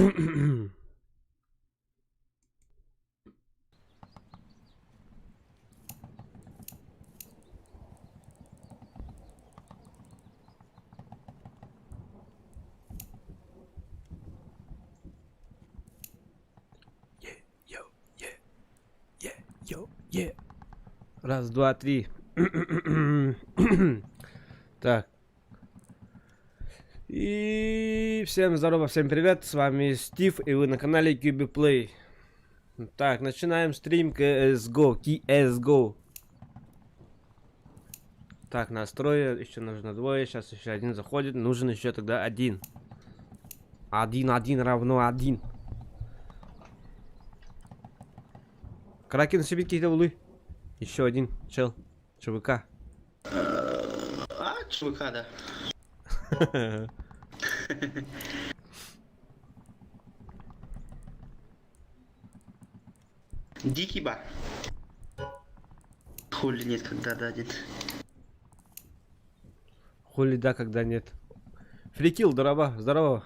Yeah, yo, yeah, yeah, yo, yeah. Раз, два, три. Так. И всем здорово, всем привет, с вами Стив, и вы на канале QB Play. Так, начинаем стрим CSGO, CSGO. Так, настрой, еще нужно двое, сейчас еще один заходит, нужен еще тогда один. Один, один равно один. Кракен себе какие-то улы. Еще один, чел, ЧВК. А, ЧВК, да. Дикий ба. Хули нет, когда да, нет. Хули да, когда нет. Фрикил, здорово, здорово.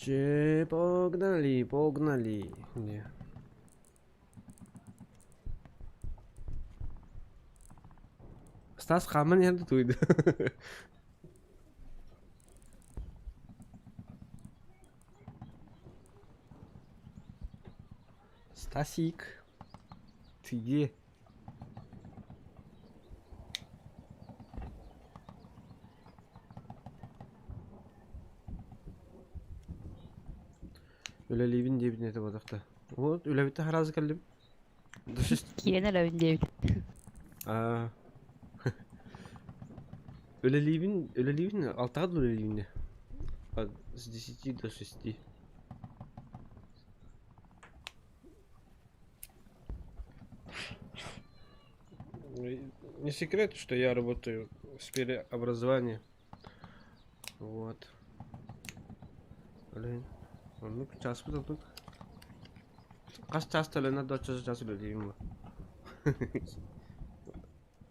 Че, погнали, погнали. Не. Стас хааман иһэн тутуйда. Стасик, ты где? Үлэлиибин диэбитин этэ буоллахта. Вот, үлэбиттэн хараазы кэллим. Киирэн өлөбүн диэбит. Аа. Үлэлиибин, үлэлиибин, алтаҕа да үлэлиибин С десяти до шести. Не секрет, что я работаю в сфере образования. Вот. Блин. Оннук чааспыт оннук. Хас чаас төлөнөр да оччо чаас үлэлиибин бу.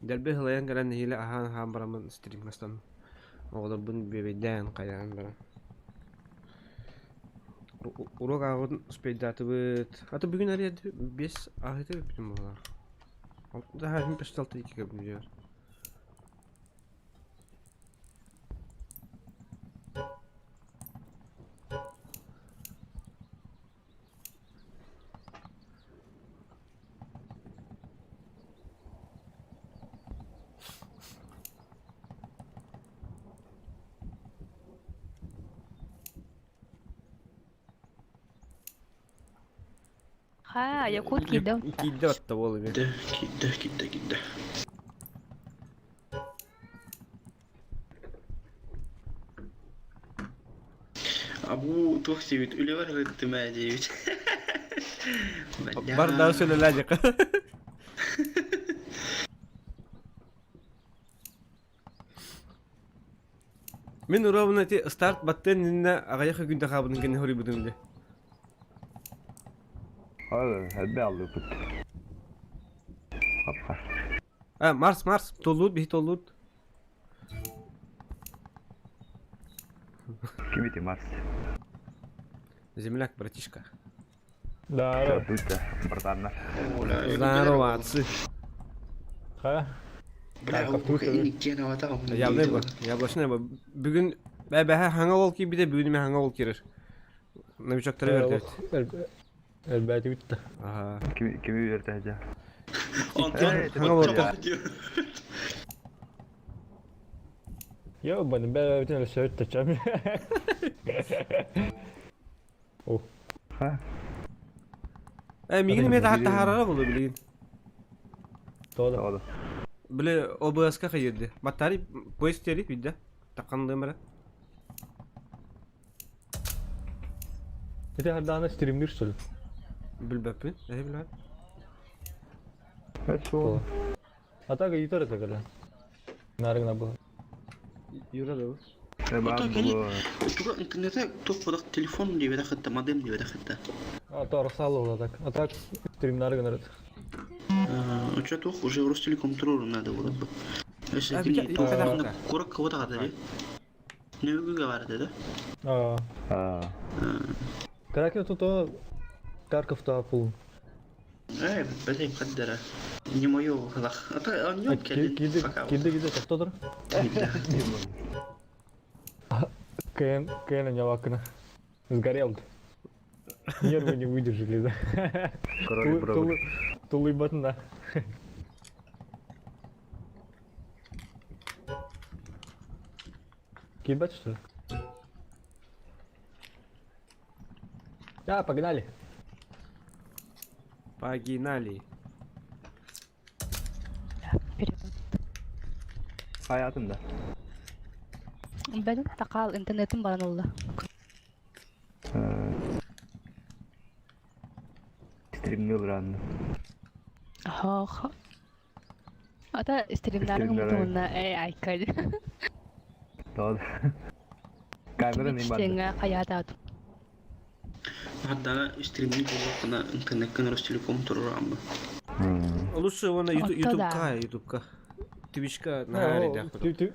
Дэлби сылайан кэлэн нэһиилэ аһаан-аһаан бараммын стриммастан оҕолорбун бүөбэйдээн хайаан баран. Уруок ааҕын успейдаатыбыт. А то бүгүн арыйа биэс ааһыыта бүппүтүм буоллар. Даһаһын пешталта иккигэ бүлүөр. Ха, Якут киирдэ. Киирдэ отто буол эми. Киирдэ, киирдэ, киирдэ. Абу туох диэбит, үлэбэр ырыттым ээ диэбит. Бар да сүлэлээ дьака. Мин уруобуна ити старт баттыан иннинэ аҕыйах күндэ хаабытын кэннэ хоруйбутум дии. Элбэ аллыппыт. Хапха. А, Марс, Марс, толлуут, биһи толлуут. Ким ити Марс? Земляк, братишка. Да, Дудя, братаннар. Здорово, отцы. Ха? Бля, Явный бу, яблочный бу. Бүгүн бэбэһэ хаҥа ол киирбитэ, бүгүн эмэ хаҥа ол киирэр. Новичоктары бердибит. Элбэти бүтті. Ага. Кими үөртэ Антон, Хаҥа олордо. Йо, баны бэбэтин өссө өттөчөм. О. Ха? Э, мигин эмиэ таһаарара буолуо билигин. Тода. Тода. Били ОБС-ка хайырды. Баттари поезд тери видда. Таккандым эрэ. Ити хардаана стримнир что ли? Билбэппин. Эһи билбэт. Хорошо. А так и это кэлэ. Нарыгна был. Юра да bu. Ото кини туга интернете туох бодох телефон диэбэтэх хытта, модем диэбэтэх хытта. А то арсал так. А так стримнары гынарыт. Очо туох уже Ростелеком туруру надо было бы. Өссө А, кини битэ- туох битэ онно курак кого тагата Нөбүгүгэ бар этэ да? А, Аа. Кракен тут то Карков то пул. Э, бэтэй хаддара. Не мое хлах. А то он не Киди киди киди тоқтодыр. Кен Кен не вакна. Сгорел. Нервы не выдержали, да. Король бро. Тулы батна. Кибет, что ли? Да, погнали. Погнали. Перевод. Hayatım da. Benim takal internetim баран oldu. Стримни ылранны. Хох. Ата стримнарын Стримнары. мутуна эй айкал. Doğru. Камера не бар. Сеңе хаятат. Хаддана стримни буоллаххына интернеккин Ростелеком туруру амма. Лучше вон Ото ютубка, да. ютубка. Твичка на рядах. Ты ты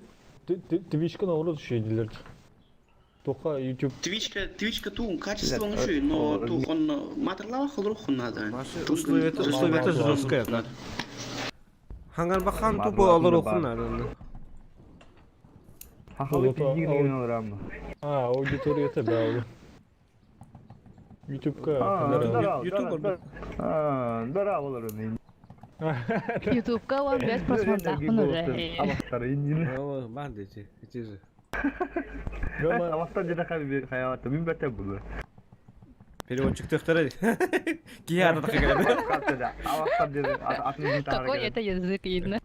ты Твичка на урод еще делер. Тоха YouTube. Твичка, твичка ту качество лучше, но ту он матерлава холруху надо. Ваши Ту условия условия тоже жесткое, да. Хангар бахан тупо алыр окунар. Хахалы пиздигин ылрамы. А, аудитория это да. YouTube-ка. Аа, YouTube Аа, дара болар onu. Ютубка он без просмотров уже. Аластар индин. Бар дети, эти же. Аластар жана хаялатта мин бәтә булы. Переводчик төхтөрө. Кия ата такы Аластар деди атын Какой это язык видно?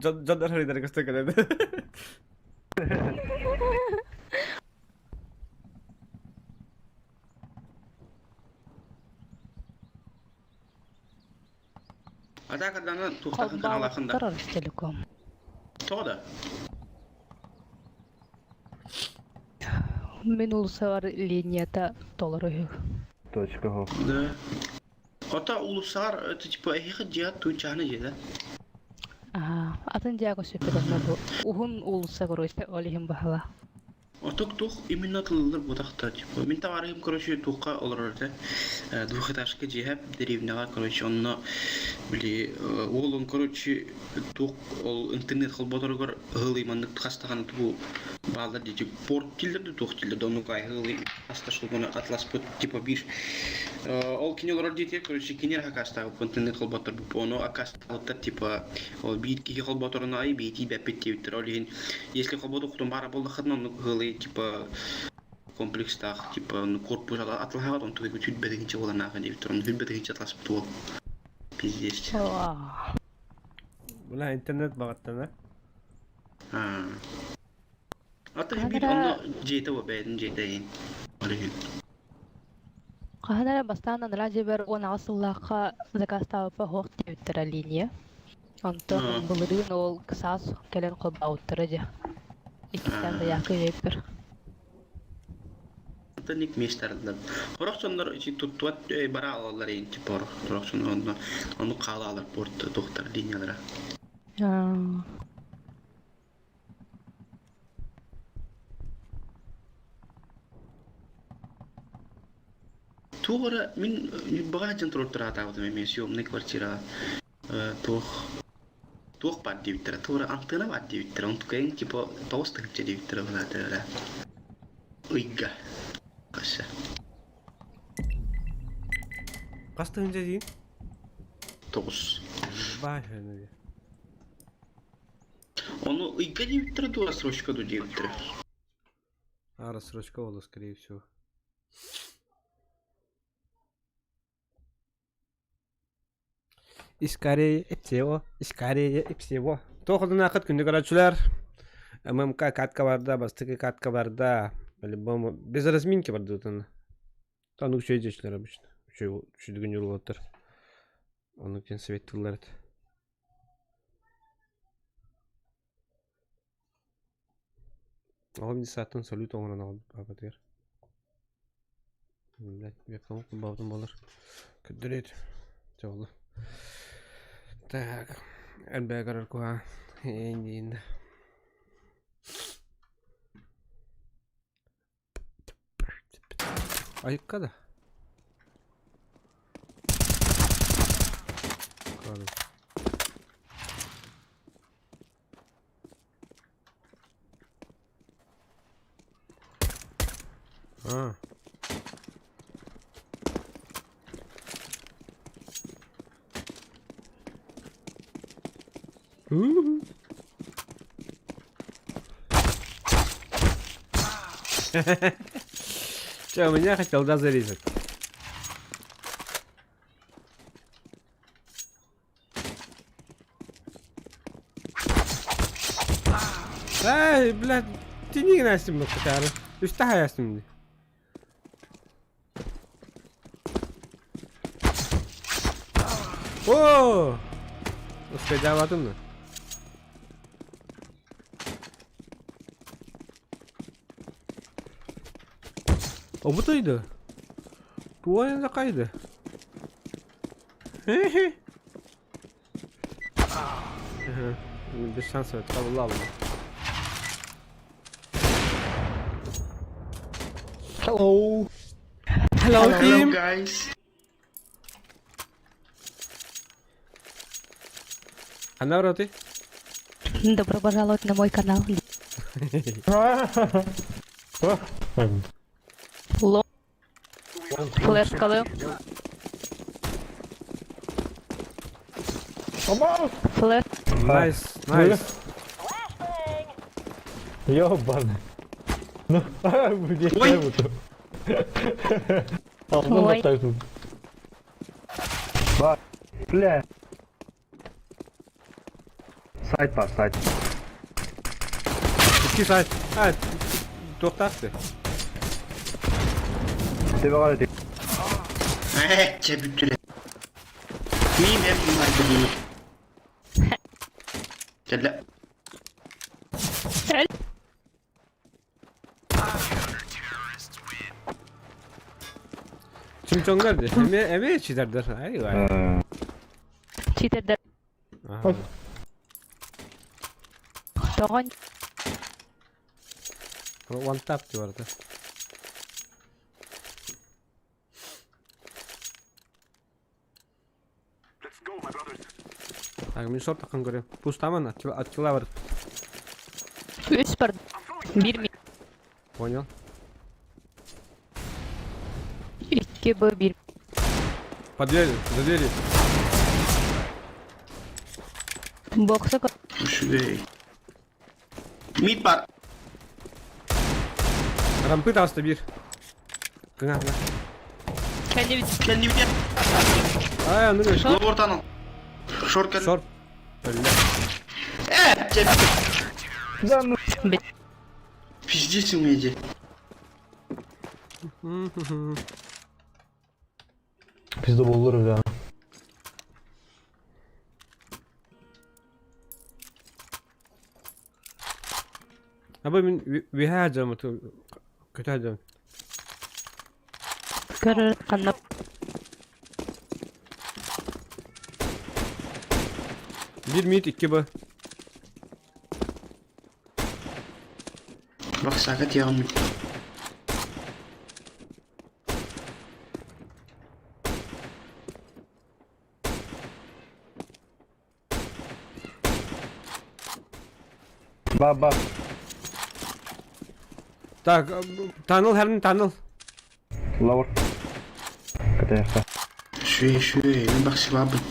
Жондар харыдар көстө келеди. А так хаддана туохтахын каналахын да. Телеком. Тоҕо да. Мен улусар линията толору. Точка хо. Да. Ото улусар это типа эхи диат ту чаны же да. Аа, атын жаго сөпөдөн бу. Ухун улуса короче олихим бахала. Оток тух именно тыллар бутахта типа. Мин товарым короче тухка олорор да. Двухэтажка жиһәп деревняга короче онно били ол он короче тух ол интернет холботоргор хылый маннык хастахан ту балдар ди порт тилдер тух тилдер ону кай хылый хаста шул гына атлас пут типа биш. Ол кине олорор дите короче кинер хакаста интернет холботор бу ону акаста типа ол бит ки холботорна ай бити бепет типтер ол если холботу хутун бара болду хатна ону хылый типа комплекстах типа ну корпус атлаһаҕат он тугу түт бэтигинче буолан диэбиттэр он хүт атлас туол пиздец. Оо. Була интернет багаттан, а? Ата бир онно жете бо бэйдин жете ин. Каханара бастан анра жебер он асыллаха закастаапа хох диэбиттер линия. Онтон былырыын ол саас келен холбауттара жа. Иккистен да якы веппер. Ата ник местерлер. Хорох соннор ичи туттуат бара алалар ин типа хорох соннор онно ону каала алар порт доктор линиялара. Аа. Тугара мин бага жан туруттар атабытым эми съемный квартира туох туох бар диэбиттэр туора антына бар диэбиттэр онтукайын типа тоҕус тыһынча диэбиттэр былаатыра ыйга касса Кастыгынча дейин? тоҕус Бай хөнү. ону ыйга диэбиттэр дуо срочка ду диэбиттэр А, рассрочка болду, скорее всего. И скорее всего, и скорее всего. Тоходун акыт күндү көрөчүлөр. ММК катка барда, бастыкы катка барда. По-любому. Без разминки барды отын. Тану күчөй обычно. Күчөйдүгөн жолуттар. Оны кен советтилер. Оҕом десааттан салют оҥорон аҕалбыт паапатыгар. Блядь, вебкамы холбообутум буоллар. Көрдөрөөт. Чэ буолла. Так, элбэҕи көрөр куһаҕан. Эйиин Айыкка да. А. Че, меня хотел, да, зарезать? Эй, блядь, тиник настим бу кытары. Үстэ хайастым дии. О! Успейдаабатым да. Обутойду. Туойан да кайды. Без шансов, табылла Hello. Hello, Hello team. guys. Ханна барабытый? Добро пожаловать на мой канал. Ло. Флешкалы. Флеш. Nice, nice. Ёбаный. Ну, Ой. Ой. Бля. Сайт бар, сайт. Икки сайт. А, туохтаахты. Тебе говорит. Ээ, чэ бүттүлэр. Мин эм майдым. Кэллэ. Чимчоҥнор дии. Эмиэ эмиэ читердэр. Ай, Читердэр. Тоҕон. One tap дии барыта. Так, мин шорт таххан көрүөм. Пустаман, аттила бар. Үс бар. Биир ми. Понял. Икки Б биир. По двери, за дверью. Бокса Үчүгэй. Мид бар. Рампы таҕыста биир. Кыҥа, кыҥа. Кэннибит. Кэннибитин. Ай, ону көрүш. Лобортан. Шорт кэн. Шорт. Өллө. Ээ, чэ Да ну. Бит. Пиздец умеете. Пизда буоллар бля. Аба мин үөһээ дьом көтө дьом. Көрөр ханна. Биир мид икки Б. Баксака тиэҕим. Ба ба. Так, tunnel хәрин tunnel. Lower. Катаяхта. Үчүгэй, үчүгэй. Мин баксылаабын.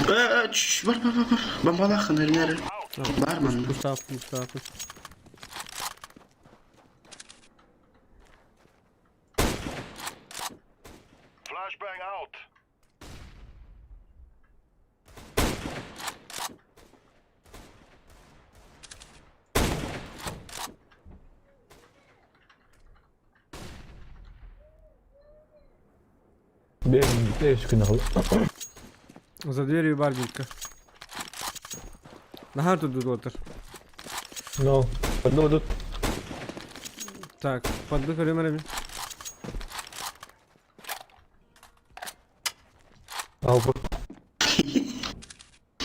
Ээ, чш, бар, бар, бар, бар. Бомбалаахын, эрин, эрин. Бар манна. Пустап, пустап. Биэс биэс күн За дверью бар битка. Наһаа турду отыр. No. Одну тут. Так, подду көрүм эрэ мин. Алпы.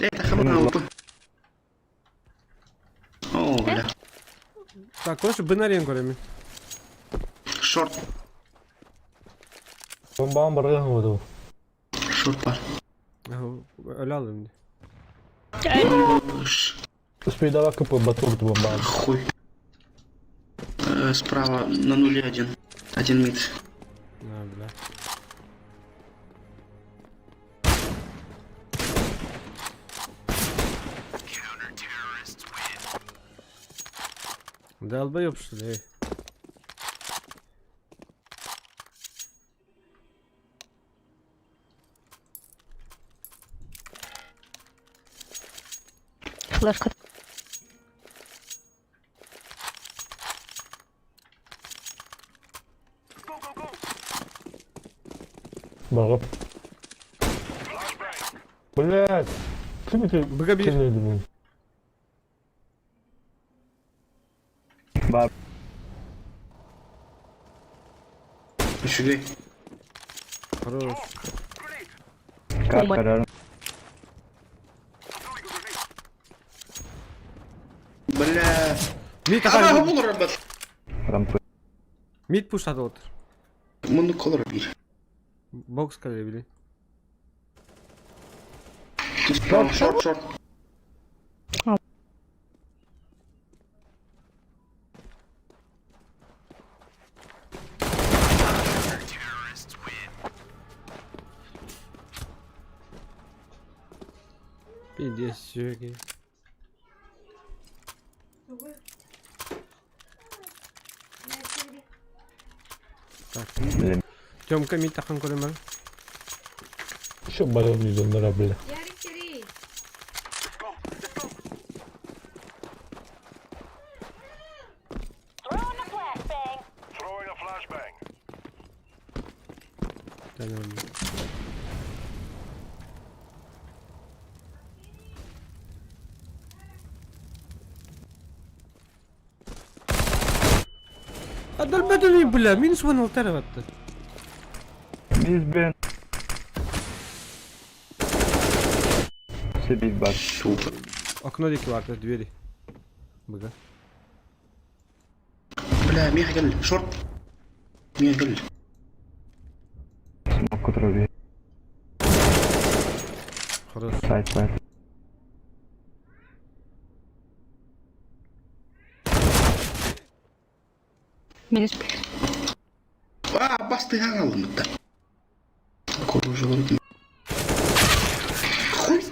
Это хаман алпы. О, бля. Так, короче, бинарien көрөм мин. Шорт. Бомбаҕын барыгын буду. Шорт бар. Өлө алым. Успей кп батур бомбаҕын. Хуй. Справа на нуле один. Один мид. А, бля. Долбоёб, что ли? Флешка. Барып. Блять. Ким это? Быга бир. Ким Бар. Үчүгэй. Хорош. Кар карар. Бля. Мид Ана ахан. булар бат. Рампы. Мид пуштады отыр. Муну колор бир. Бокс кале били. Справа шорт шорт. Пиздец, сёги. Так. Блин. Тёмка мид ахан көрөм Еще барон yüzünden бля. Ярик Кирей. Throwing a flashbang. Адал бля, минус 1 алтара батты. Biz ben. Все биг бар. Сука. Окно деки бар, двери. Быга. Бля, миха кел. Шорт. Миха кел. Смок который Хорош. Сайт сайт. Минус. А, басты алым да. Коружу говорит. Хуй.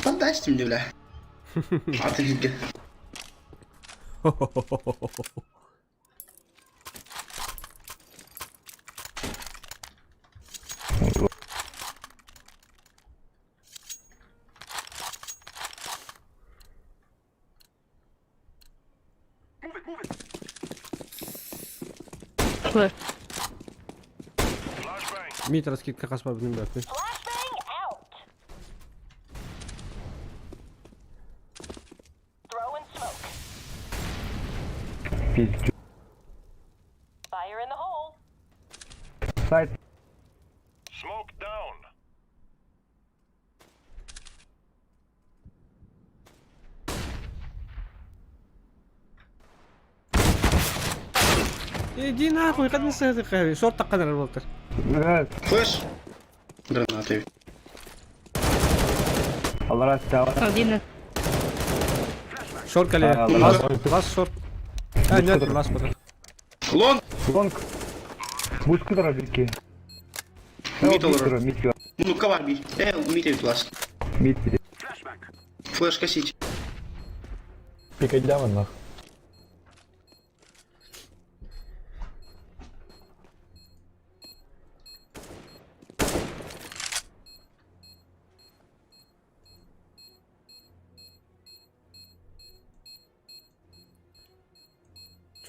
Поддайся мне, бля. А ты где? Флеш. Мид раскидка хаспа білмеймін бәпі. Flashbang out. Throwing smoke. Пиздю. Fire in the hole. Сайт. Smoke down. Иди нахуй, қадын сәді қайы. Шорт таққан әрі болтыр. Блять. Флэш. Гранаты. Allah razı olsun. Один. Шорт кале. А, Лас, лас шорт. А, нет, лас потом. Лон. Лонг. Буш который бики. Мид олар. Мид Ну, ковар би. Мид ласт. Мид. Флэш косить. Пикать дамын нах.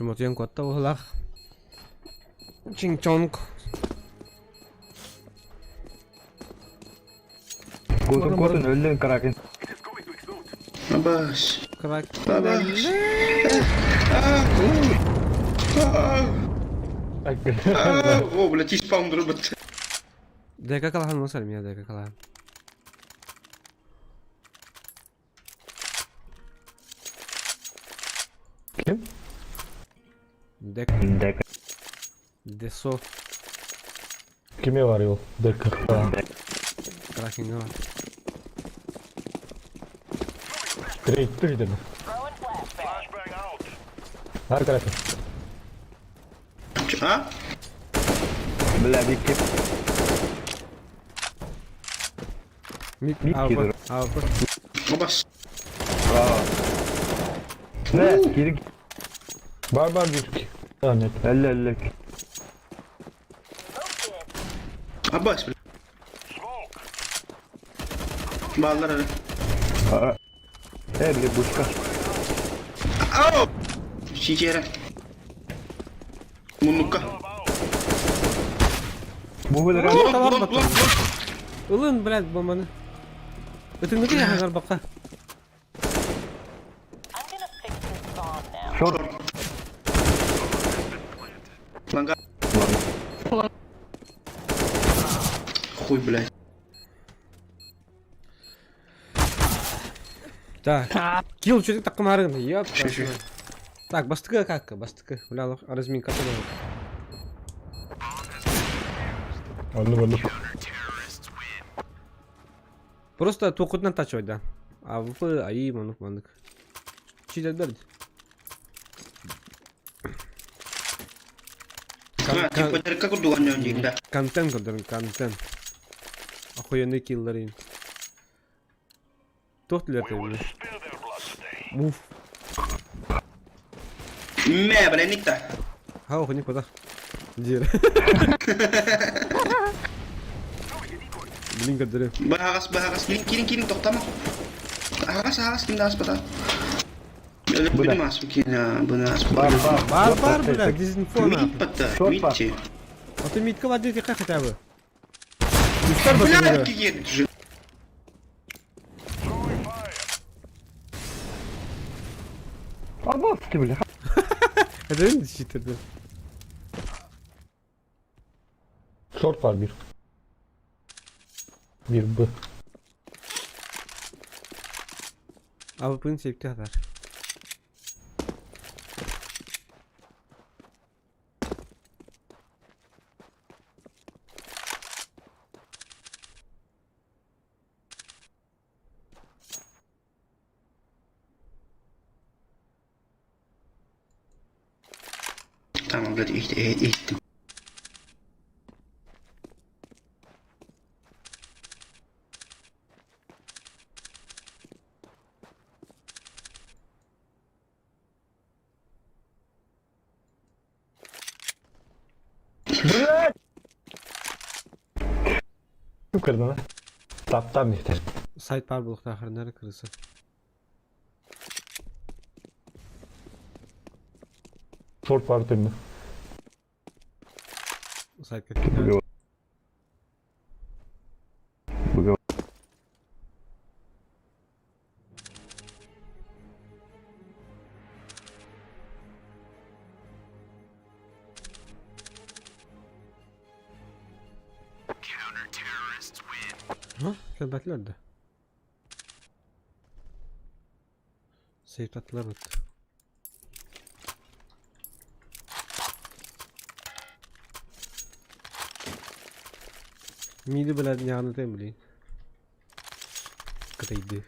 Чумотьян куатта буолах. Чинг-чонг. Котун котун өллүн каракен. Абас. Крак. Абас. О, блядь, испаун дробот. ДК калахан мусар меня ДК калахан. Ким? Дек. Дек. Десо. Киме бар ол? ДК. Кракинга бар. Трейд деді. Throwing flashbang. Flashbang out. Ар кракен. А? Бля, бикки. Мид. Мид АВП. кидер. АВП. Абас. Не, кирик. Бар бар bir. А, нет. Әлле, әлле. Smoke it. Абас, блядь. Smoke. Баллар әле. Э, бля, бушка. Ау! Сидера. Муннукка. Бу бля, Лонг, Товар лонг, батыр. лонг, лонг. Ылын, блядь, бомбаны. Өтүңгү яхагар бака. I'm gonna fix this bomb now. Шорт. Лонга. Хуй, блядь. Так. Килл чуть так комарын. Ёп. Ши-ши. Так, бастыкы как? Бастыкы. Бля, разминка тоже. Аллы аллы. Просто токутнан тачивать, да. АВП, АИ, манук, манук. Читать берди. А, типа, как удуган да. Контент көрдөрүн, контент. Охуенный киллер ин. Туох We will түлер spill their blood today. Уф. Мә, бля, никта. Ха, охуенный куда? Дир. Блин, көрдөрүн. Багас, багас, кирин, кирин, кирин, токтама. Агас, агас, кимде ас бата. Буда. Буду ас, кина, буду ас. Бар, бар. Бар, бар, бля, дезинфо Мид нахуй. бата, Шорт мид бар. те. А ты митка воды как хотя бы. Үстер Бля, бата. едет же. Throwing fire. Абас ты, бля. Это он читер, да. Short var bir. Bir B. АВП-ны септе атар. Tamam, блядь, их, их, их. Блядь! Ким кырды lan? Таптан yeter. Сайт бар булуктар хырнары кырысы. Short var değil mi? Сайт Бля. Бля. Ha, kelbetler de. Save tatlılar bak. Миди, блядь, не ты, блин. Кытайды.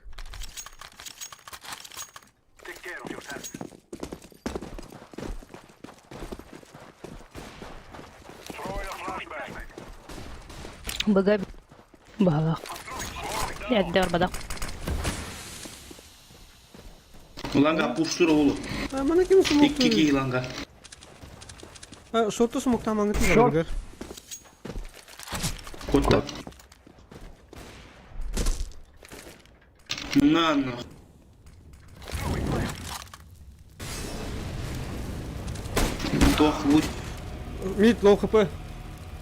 Take care of yourself. Throwing a flashbang. Быга баһалах. Эрдэ барбадах. Ланга пуштур oğlu. А, мана ким смок? Икки ки ланга. А, шорту смок там аңгы Шорт. тигер. Котта. На, на. Тох, будь. Мид лоу хп.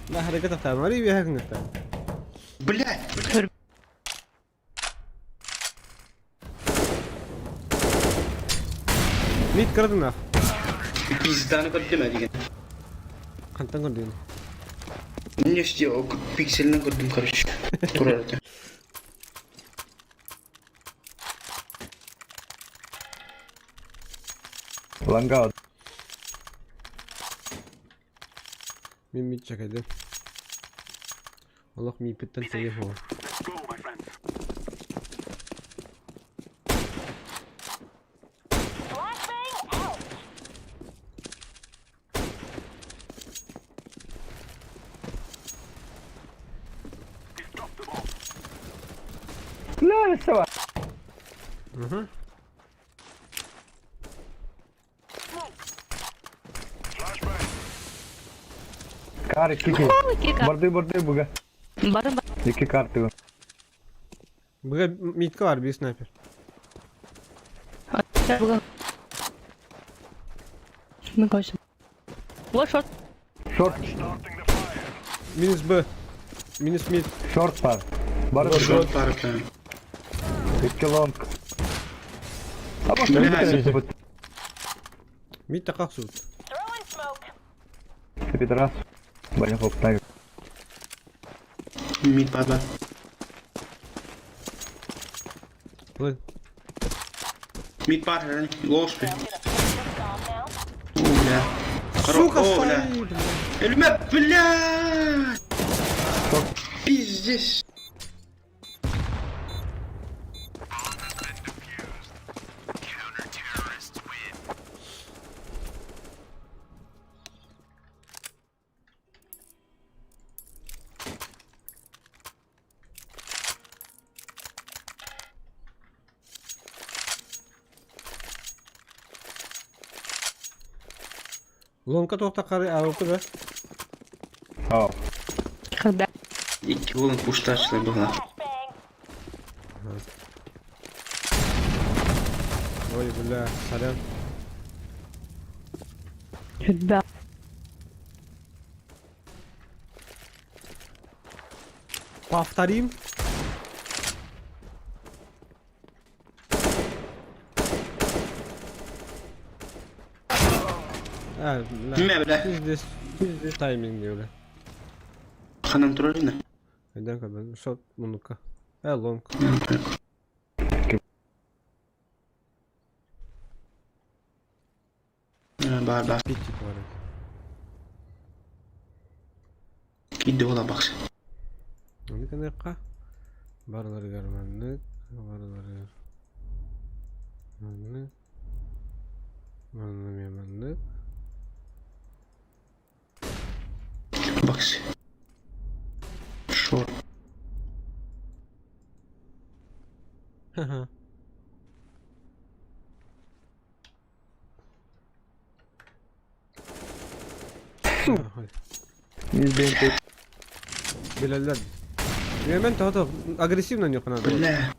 Да, харакет ата. Мари бихагын ата. Блядь. Мид кырадына. Пизданы көрдүм эдиген. Хантан көрдүн? Не что, пикселинен көрдүм, короче. Турар этэ. Ланга Мин мид чакайдым. Олох мииппиттэн тэйэ суох. Let's go, my friends. Flashbang out. We've dropped the bomb. Ла, сава. Flashbang. Кар икки. Барды барды буга. Барын Икки карты. Быга мидка бар бир снайпер. бар. Мен короче. Вот шорт. Шорт, Starting the fire. Минус Б. Минус мид. шорт бар. Бары Шорт бар экен. Икки лонг. А баш Бля. бит. Мид такак суут. Throwing smoke. Пидорас. Бля, хоп, так. Мид бар бар. Плын. Мид бар, ложь. I'm gonna fix this bomb now. О, бля. Сука, О, бля. стоит, бля. Эльме, бля! Пиздец. Лонка тоқта қары ауырты да. Ау. Когда? Икки болон пуштачлар была. Flashbang. Ой, бля, сорян. Когда? Повторим. А, бля. Мә, бля. Пиздец. Пиздец тайминг не, бля. Ханан турар ина. Айдан кабан. Шот, мунука. Э, лонг. Бар бар. Питик бар. Кидде бола баксы. Оны канайка. Барлар гарманнык, барлар маннык. Манны маннык. Баксы. Шорт. Ха-ха. Из БМП. Билаллар. Мен тоото агрессивно не надо. Бля.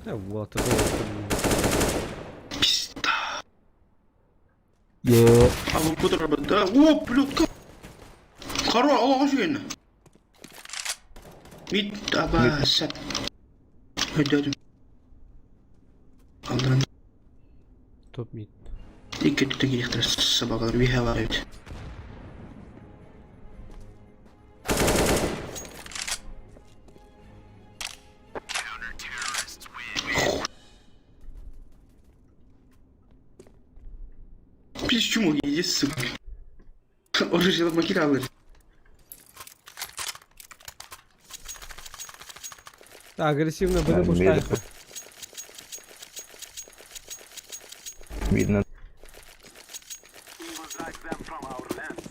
Э, вот это. Пизда. Е. А вы куда работаете? О, блядь, Хоро, аллах жүйені. Мид, аба, сәт. Өйдедім. Алдыран. Топ мид. Икки түтін керектір сабағалар, виха бар еді. Пиздец, иди, сука. Оружие макиралыр. Да, агрессивно были Да, пустая. Видно. We will drive them from our lands.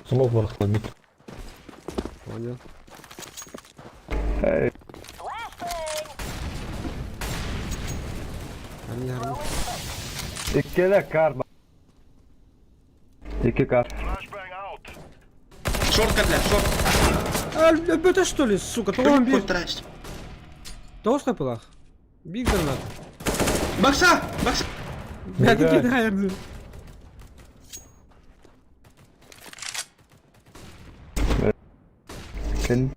Смог барахла мид. Понял. Эй, Flashbang. Они гармон. иккиле кар. Икки кар. Flashbang out. Шорт бля, шорт. А, это что ли, сука? То он биг. Трасть. То что пылах? Биг гранат. Бакса! Бакса! Бля, ты Бегай. кидаешь. Кен.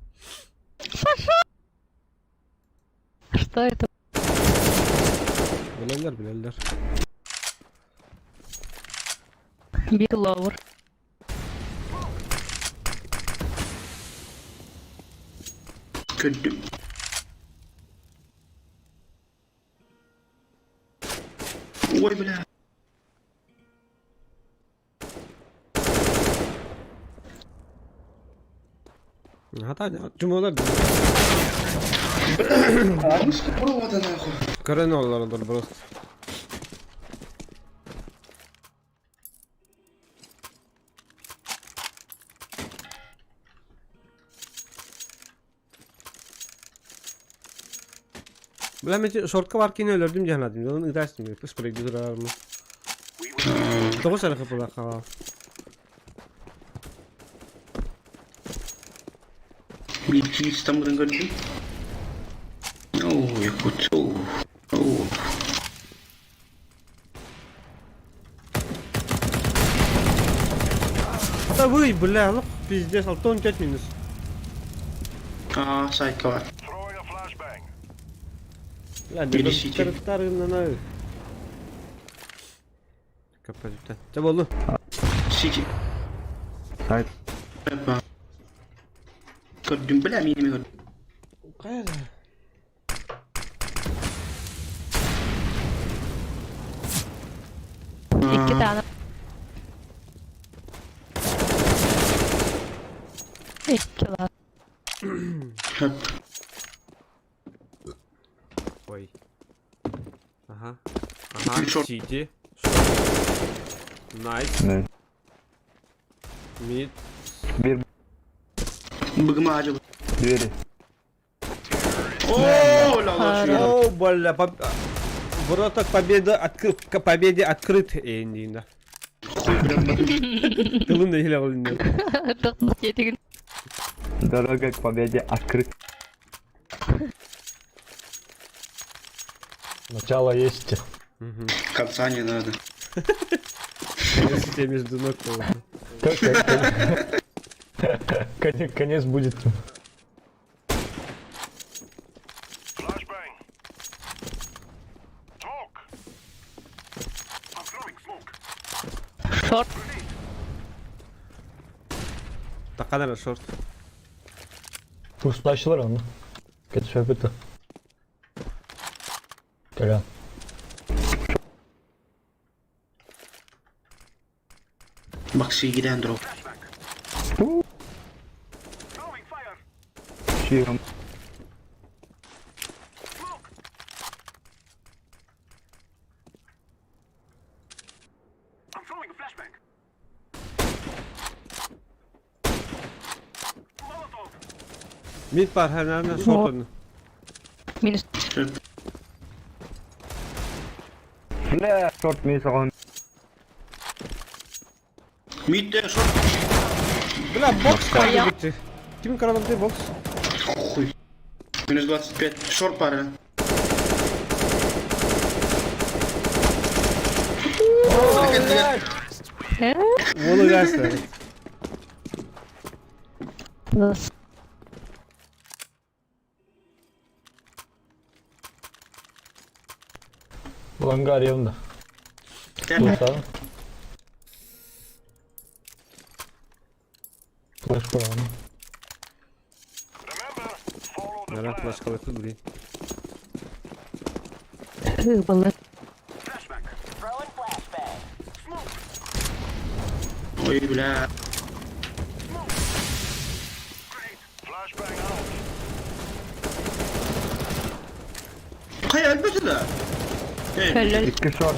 Что это? Билэллэр, билэллэр. Бит ловер. Көрдүм. Ой, бля. Хата чумолар Мышка провода нахуй. Көрөн олороллор просто. Бля, мен шортка бар кине өлөрдүм диэн Онун ытаастым. Спрейди турармын. Тоҕус эрэ хапылаха. Bir İstanbul'dan gördüm. Oo, Yakut. Oo. Oo. Да вы, бля, ну пиздец, алтон 5 минус. Aa, сайка var. Throwing a flashbang. Бля, Или сити. Капа Ча болду. Сити. Сайт. Опа. Көрдүм, бля, мини көрдүм. Кайда? Икки таны. Икки лас. Хөп. Ой. Ага. Ага, Шорт. сити. Найс. Ne? Мид. Bir Быгыма acaba. двери. Оо, ла ла şu. О, бля, ворота к победе открыт, к победе открыт. Эй, да. Хуй, бля, Тылын да еле қылын. Тық жетігін. Дорога к победе открыта. Начало есть. Конца не надо. Если тебе между ног положу. Как, как, конец, конец будет. Flashbang. Smoke. I'm throwing smoke. Шорт. Таканара шорт. Пустачылар аны. Кетшөп это. Колян. Bak silgiden drop. Throwing fire. Şirin. Smoke. I'm throwing a flashbang. Molotov. Мид бар, ханана шорт оны. Минус. Хөп. Бля, шорт минус оған. Мидде шорт. Бля, бокс Я. қарды бітті. Кім карадым бокс? Хуй. Минус 25. Шорт пара. Э? Оны гасты. Лас. Лангар явно. Дуса. Флеш қойған. Remember, follow the Нара plan. флешка лепі блин. Былы. Flashbang. Throwing flashbang. Smoke. Ой, бля. Smoke. Grenade. Flashbang out. Kaya elbette de. Evet. Helal. İki short.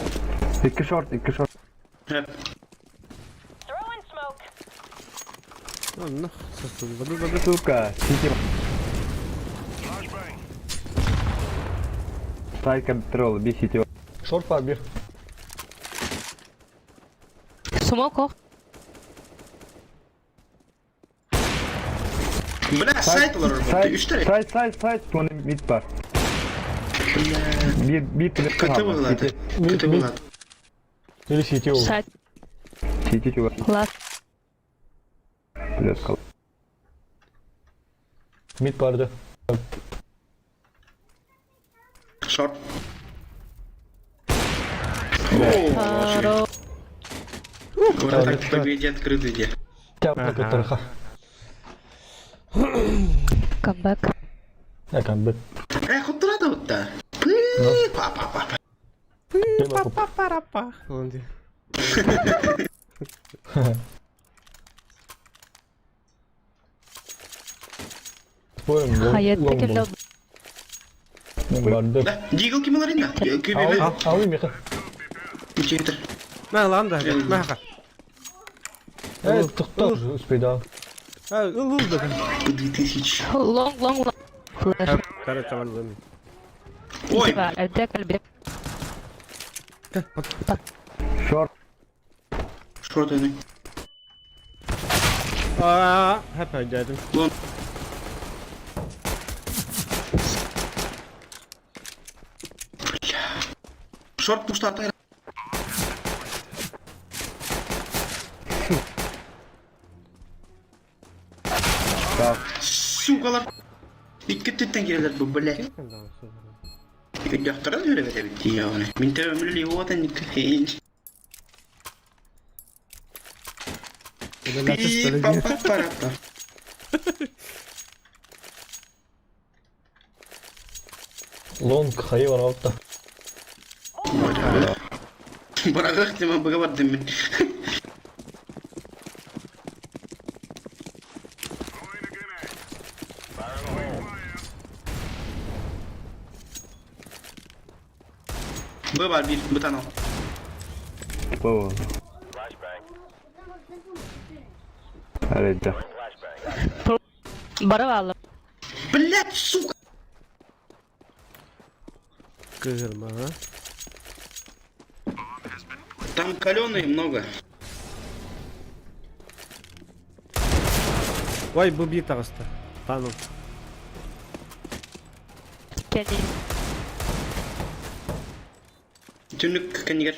İki short, iki short. Hep. Throwing smoke. Анна, состын. Баду, баду. Сука, сити. Flashbang. Сайт контрол, би сити. Шорт бар bir. Смок ох. Бля, сайт var orada. Сайт, Üç tane. сайт, сайт, сайт. Оны мид бар. Бля. Bir, bir плюс Kötü buladı. Kötü buladı. Или сити ол. Сайт. Сити чувак. Лас. Плюс кал. Мид барды. Шорт. Хоро. Врата к победе открыты где. Тяпка кытырха. Камбэк. Я камбэк. Э, хотура да вот-то. Па-па-па. Па-па-па-па. Хайатта кэллэ Барды. Да, Дигл ким аларында? Күбебе. Алы меха. Четер. Мә лам да, мә Э, тохтар успейда. Ыл ыл да. 2000. Лонг, лонг, лонг. Флеш. Короче, валым. Ой, Эрдэ кэлбит. Шорт. шорт они. Аа, хәп өйдәдем. Лон. Шорт пуштата. Сука, Икки түттен кирелер бу, блядь. Өйдөхтөрө өрөбөтө битти яғны. Мин төбөмүлү отан икки. Па-па-па-па. Лонг хайы бар алта. Барагах тема бага бардым мин. Б бар бир, бытан ал. Бу. Арыйда. Бары баалар. Блять, сука! Кыгырма, а? Там каленые много. Ой, бу бир таҕыста. Тану. Кэлин. Түнүк кэннигэр.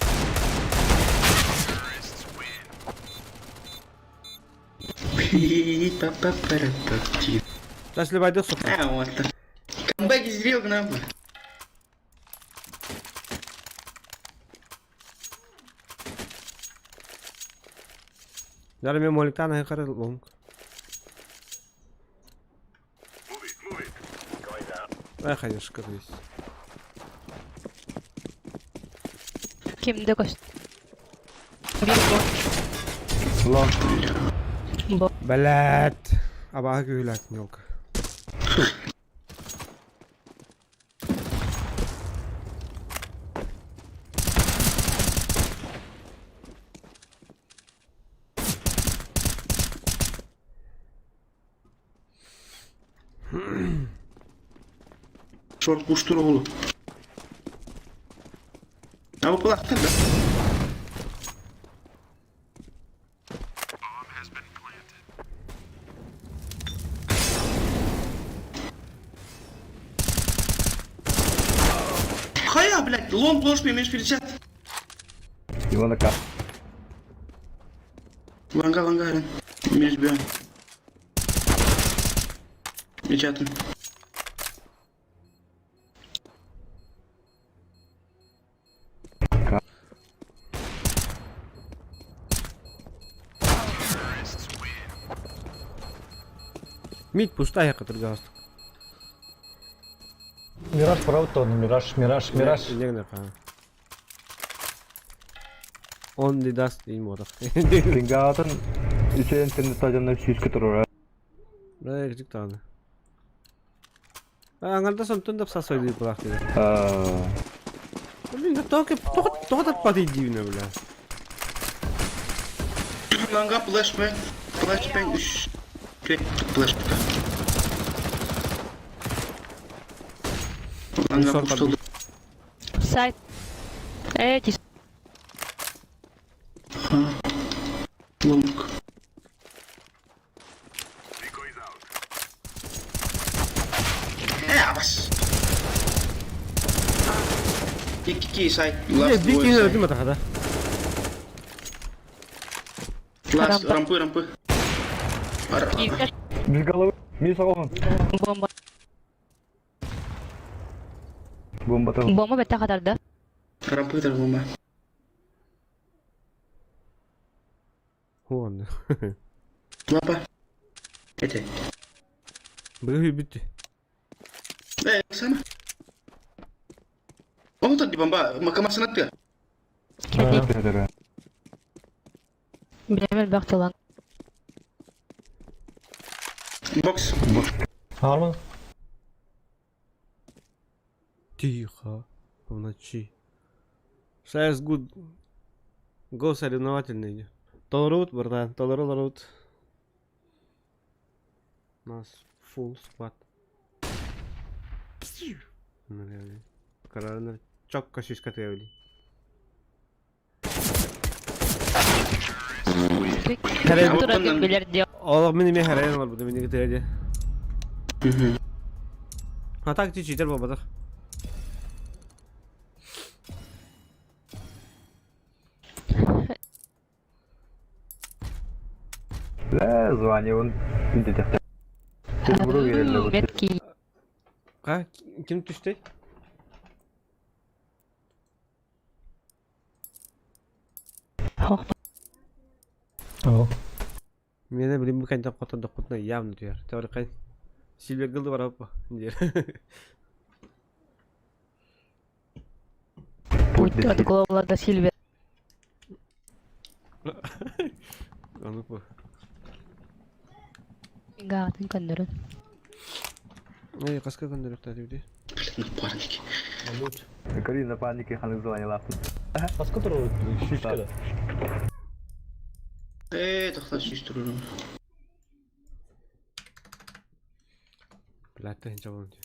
Пи-па-па-па-ра-па-ти. Таслыбайды соқ. А, вот. Камбэк сделал нам. Даже мен моликтан айқары лонг. Ай, конечно, здесь. Кимде көст. Бир бо. Лонг. Бо. Блять. Абаға күйіләт, елка. Шорт куштур оğlu. А bu kulakta da. Хайа, блядь, лонг ложь мне 50. Ивана К. Ланга, ланга, Арен. Минус бьем. Печатан. Мид пустая катыргастык. Мираж правда, мираж, мираж, мираж. Он не даст им отох. Кингатын үчен интернет стадионна сүүскө турар. Бля, кичик тагы. Аңарда сонтон деп сасой дип булак диде. Аа. Блин, токи токи таппады дивне, бля. Ланга флешбэк. Флешбэк 3. 4 флешбэк. Ланга пуштолду. Сайт. Эти. Лонг. Э, бас. Икки сайт. Не, бик кине өтүм атахада. Лас, рампы, рампы. Без головы. Мин саган. Бомба. Бомбата. Бомба бэтэ хатарда. Рампытар бомба. Хуон. Лапа. Это. Быһыы бүттү. Э, сама. Ону di бомба макамасынаттыа. Кэлик. Билем элбэх тылан. Бокс. Арман. Тихо. В ночи. Сайз гуд. Го соревновательный. Толорут, братан, толору У нас full squad. Карарынар чокко сүүскэ тыабили. Туратын билэр диэ. Олох мин эмиэ харайан олорбутум инники тыа диэ. А так ти читер буолбатах. Бля, звание он Меткий. Ха, ким түстей? Оо. Миэнэ билим бу кэнтэн хоттордохпутуна явно түһэр. Теорикай Сильвергылды бараппа диир. Путь от Глобла до Сильвера. Ону бу. Гаатын көннөрүн. Эй, хаска көннөрүөхтээ дии. Блин, напарники. Салют. Кори напарники ханык звание лаппыт. Хаска турар сүүскэ да. Э, тохтоо сүүс турурум. Блядь, тыһыынча буолан дии.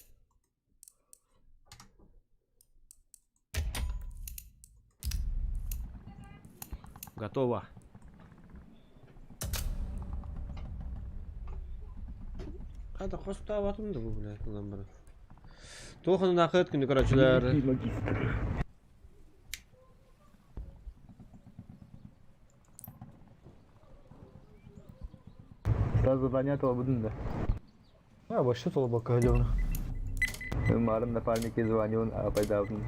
Готово. Хата хостаабатым да бу блядь ылан баран. Туох онунаахыт күнү көрөөччүлэр. Сразу задание толбудун да. А, вообще толбакка ходил. Марым напарники звание он пайдабын.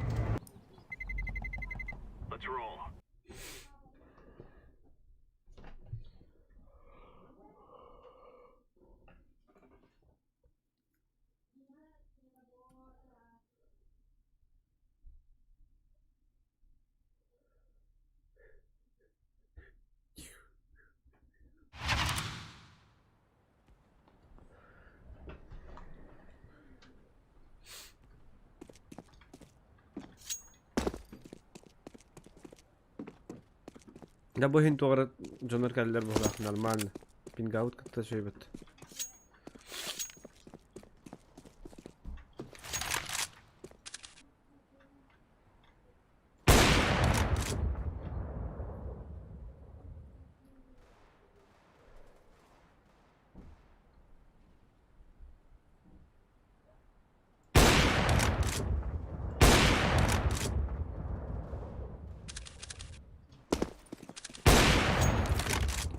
Let's roll. Да бу иһин туох эрэ дьоннор кэллилэр быһыылаах нормально. Пингаут кытта үчүгэйбит.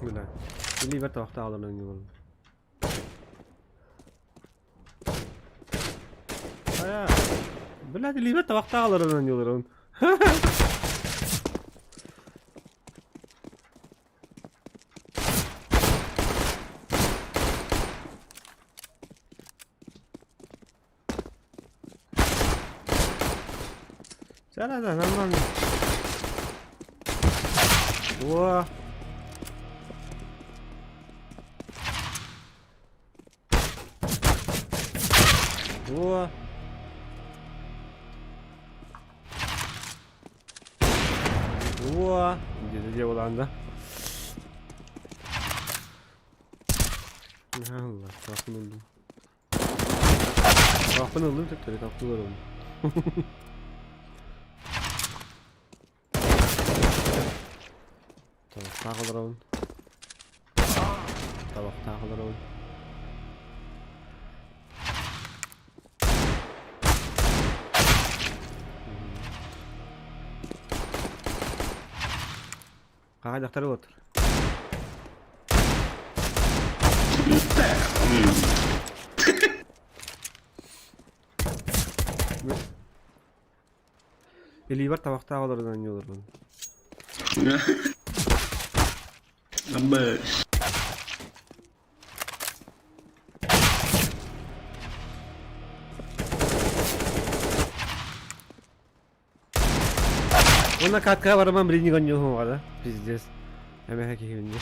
Бля. Или бэрт аҕаларынан буолла. Хайа. Блядь, илиибэр табахтаах олорон оонньууллар. Да, да, нормально. О! О! О! Где где да? Allah, tahmin oldum. Tahmin oldum, tekrar tahmin oldum. Табахтаах олоробун. Табахтаах олоробун. Хаҕа дьахтары отыр. Илиибэр табахтаах олорон оонньуу олорбун. Абы. Уонна каткаҕа бараман билиник оонньуоһуҥ да пиздец. Эмэһэ киһибин дии.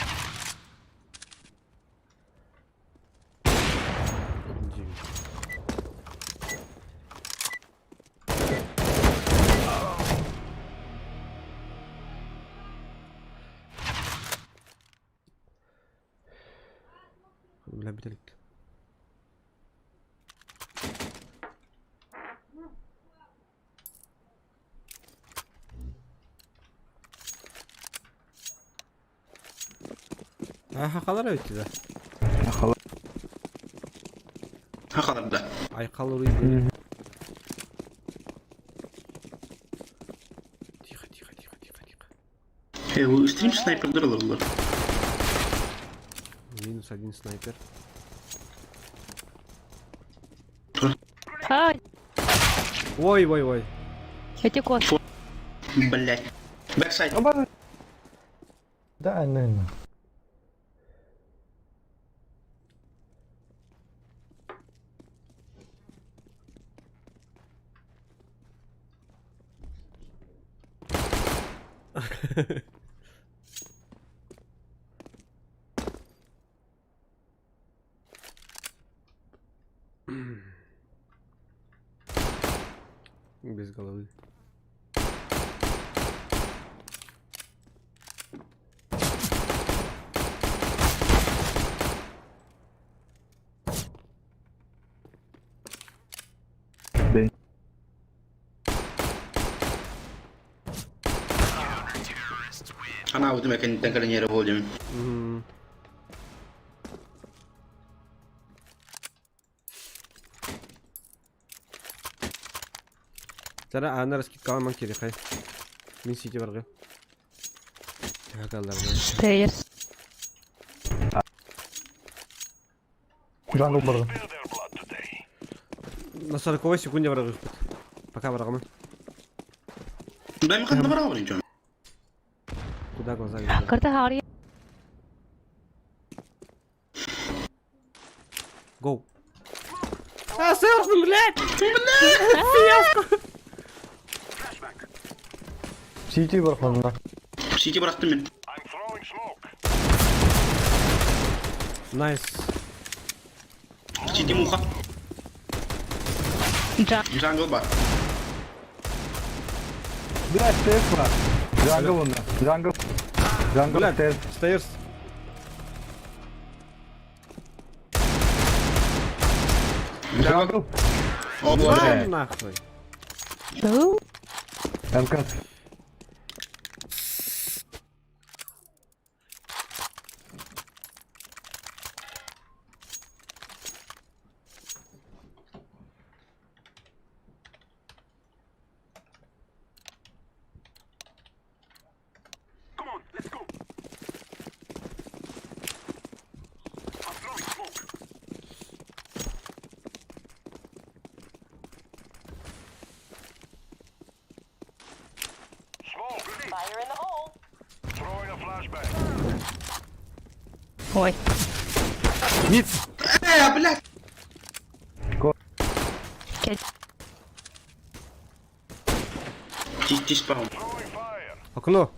Бля, бүтэлик. Хахалар өттүлэр. Хахалар. Хахалар да. Айхал уруй диэн. Тихо, тихо, тихо, тихо, тихо. Э, стрим снайпердер ылыллар. Минус один снайпер. А, Ой, ой, ой. эти кот. Блять. Backside. Да, наверное. Без головы. Бэй. Ана вот кэнниттэн кэлэн буолдум. Мгм. Тара аана раскидкаламан кирихай. Мин сити баргы. Хакалларга. Stairs. Jungle баргы. Spill their blood today. На 40 секунде баргы. Пока баргымын. Бэм ханна барабын дьон. Куда глаза глядят? Карта хари. Гоу. А, сэрдым, блядь! Фиаско! Сити барханна. Сити бырахтым мин. I'm throwing smoke. Nice. Сити муха. Джа. Jungle бар. Блядь, stairs бар. Jungle онда. Jungle. Jungle Блядь, stairs. Stairs. Jungle. О, боже. На, нахуй. Бу. МК. Come on, let's go. I'm throwing smoke. Smoke. Grenade. Fire in the hole. Throwing a flashbang. Ой. Mid. Э, блядь. Кет. Ти спаун. Throwing fire. Окно.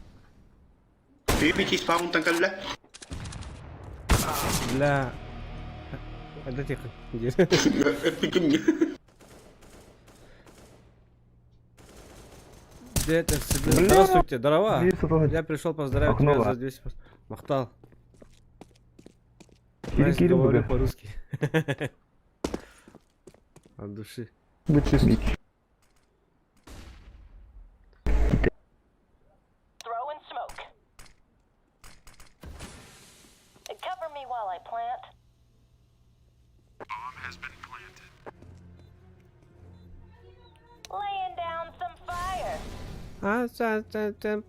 Ти спаун тан кэллэ. Бля. Это тихо. Иди. Где это? Здравствуйте, здорово. Я пришел поздравить Окно тебя бар. за 200 Махтал. Кири Nice, кири говорю буга. по-русски. От души. Будь чист. Throwing smoke. Cover me while I plant. Laying down some fire. А,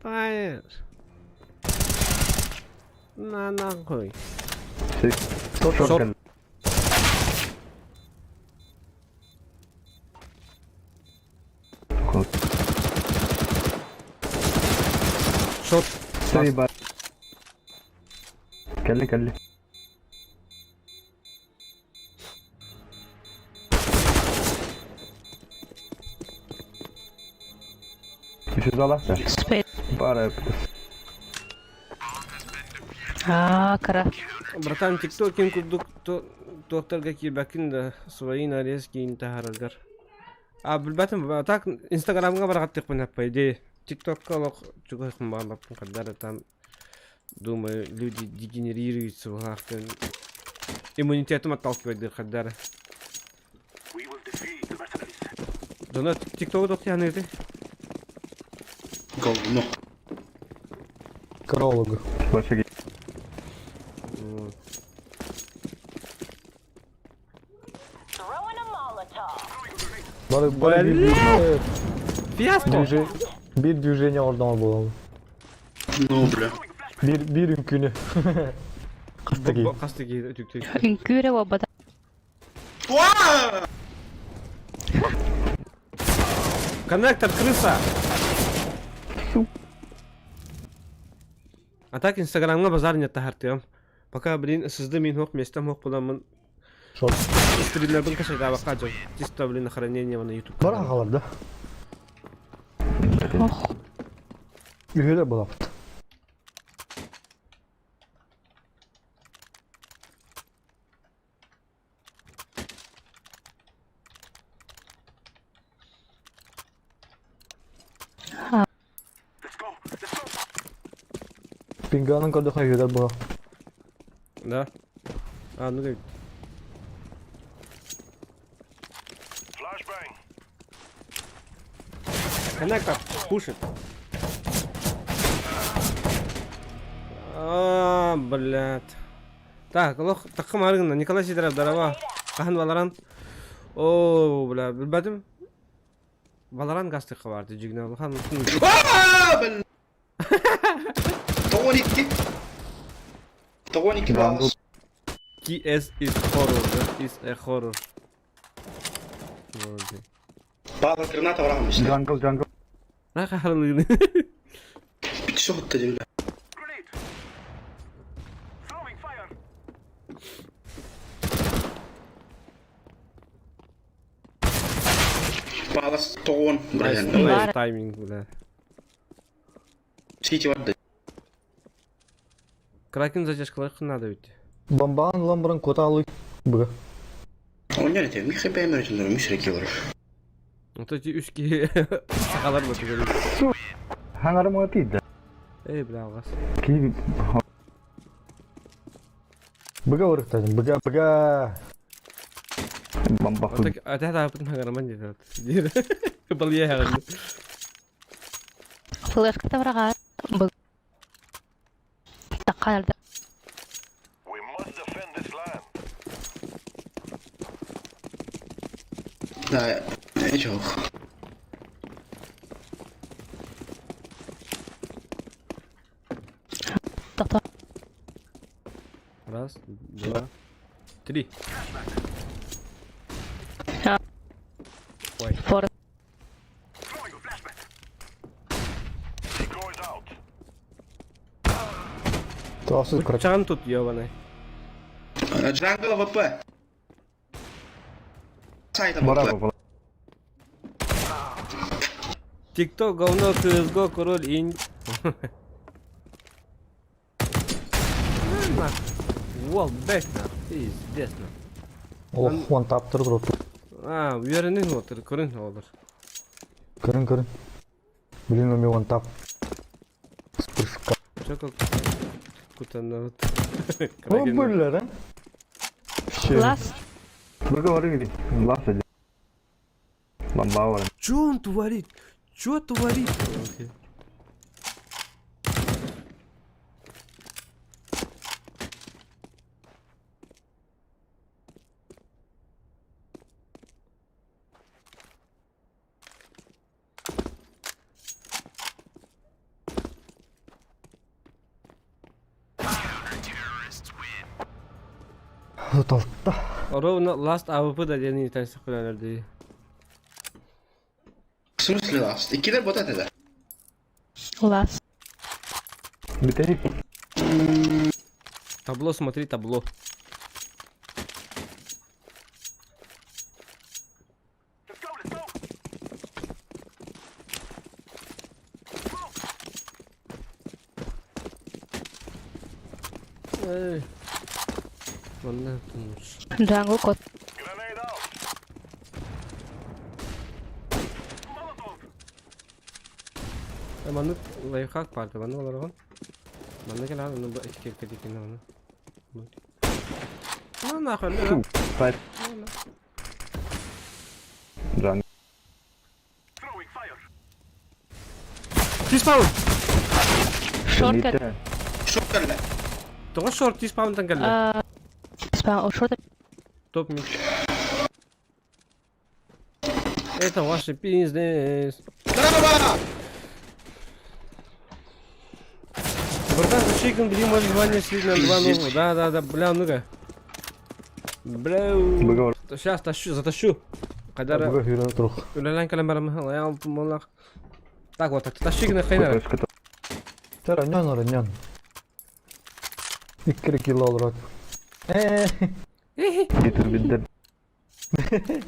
fire. На нахуй. Short Short. кэллэ. Шот. Три бар. Кэлли кэлли. Үсүс аласта. Спейт. Бара плюс. Аа, кыра. Братан, тиктокин курдук туохтарга киирбэккин да свои нарезки таһаараргар. А билбэтим, а так инстаграмҥа бараҕаттыахпын по идее. Тиктокка олох чугас баалаппын хардара там думаю, люди дегенерируются быһаахтан иммунитетым отталкивайдыр хардара. Дьоно тиктогу тохтуйаныыты? Говно. Крологу. Вообще Throwing a Molotov. Бары бары bir evet, Фиаско! движение, bir движение oradan bulalım. Ну, бля. Bir bir үҥкүүнү. Хаста киһи. Хаста киһи үтүктүк. Үҥкүүрэ буолбата. Уа! Коннектор, крыса! А так инстаграмҥа базар нет таһартыам. Пока, блин, сызды мин хоқ местем хоқ буламын. Шот. Стримлербин кашайдаабакка дьон. Чисто, блин, на хранение на YouTube. Бар хаалар да. Ох. Үһүлэр булаппыт. Пинганын көрдөхө үһүлэр була. Да. А, ну да. Коннектор, пушит. А, блядь. Так, олох такым арыгына Николай Сидоров дараба. Хаһан Валоран. О, бля, билбэтим. Валоран гастыкка барды дьигинэ улахан. Аа, бля. 92. 92 балл. KS is horror, that is a horror. Вроде. Павел граната врагом işte. Jungle jungle. Раха харылыгын. Bir kişi hotта бля. Палас тоон, бля. Nice тайминг, бля. Сити барды. Кракен задержкалар надо ведь. Бомбаан ылан баран куота алый. Быга. Оня не Михай бәймер өтүнөр, мишре килер. Вот эти үски сахалар вот это. Хангарым тиийдэ. Эй, бля, алгас. Киһи Быга ырыктадым. Быга быга. бомба Вот так, а ты да, потом хагараман деді. Балия хагарман. Флешка тавраға. Бұл. Таққан Да, эчок. Тоқта. Раз, два, три. Ой. Фор. Туасыз крак. Чан тут, ебаный. Джангл ВП. Сайт Бара ВП. була. Тикток, говно, CSGO, король, инь. Уол, бэк на, пиздец на. Ох, он таптыр тур. А, үөрэнин отыр, көрүн олор. Көрүн көрүн. Блин, у меня он тап. С прыжка. Чё как кутана вот. Ну, бля, да? Лас. Быга барыг Лас эди. Бомба бар. Чё он творит? Чё творит? Окей. Толта. Ровно last AWP да диэн итан сөхпүлэлэр В смысле ласт? Иккилер бот этэ. Лас. Бүтэһик. Табло смотри, табло. Let's go, let's go. Эй. Манна тумус. Джангл кот. Grenade out. Molotov. Маннык лайфхак баар да маннык олороҕун. Манна кэлэҕин онно бу этикетка диэкинэ ону. Ну нахуй, ну. Сайт. Джан. Throwing fire. Тиспаун! Шорт Митэ. Шок кэллэ. Тоҕо шорт тиспаунтан кэллэ? Спа, шорт Топ мид. Это ваш бизнес. Браво! Братан, зачекан, блин, может звание слить на 2 Пиздец. нового. Да, да, да, бля, ну-ка. Бля. Быга Сейчас тащу, затащу. Когда Быга хүрэн турух. үлэлээн кэлэн бараммын, я Так вот, так тащи гына хайнара. Тэр аньон ораньон. Икки кило олорот. Э, Гитер бидде. They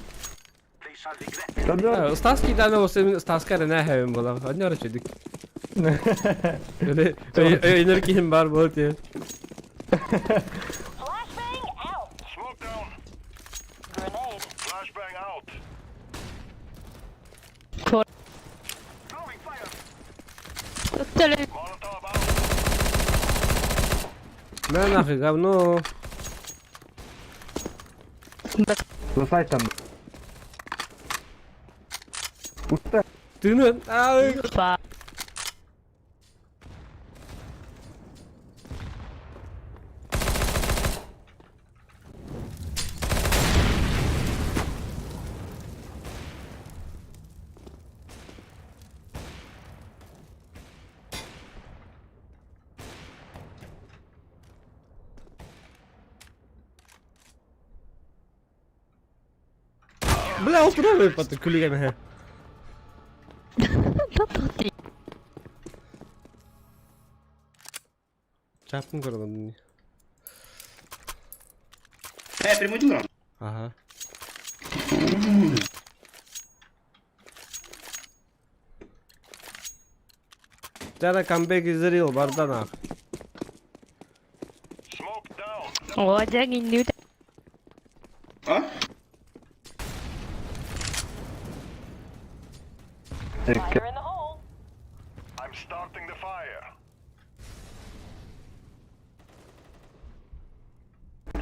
shall regret. Та Стаски дана осы Стаска эрэ нээхэбин буолан. Онньор үчүдүк. Өйнөр киһим бар буол диэн. Flashbang out. Smoke down. Grenade. Flashbang out. Short. Throwing fire. Төлө. Molotov out. На нахуй говно. За сайтом. Пусто. Тыны. Ай. Па. Бля, ол турар паты күлүгэн. Татты. Чапын көрдüm. Э, прямой дуран. Ага. Тара камбэк is real, барданах. Smoke down. О, дьэ иннибит. А? Fire in the hole. I'm starting the fire.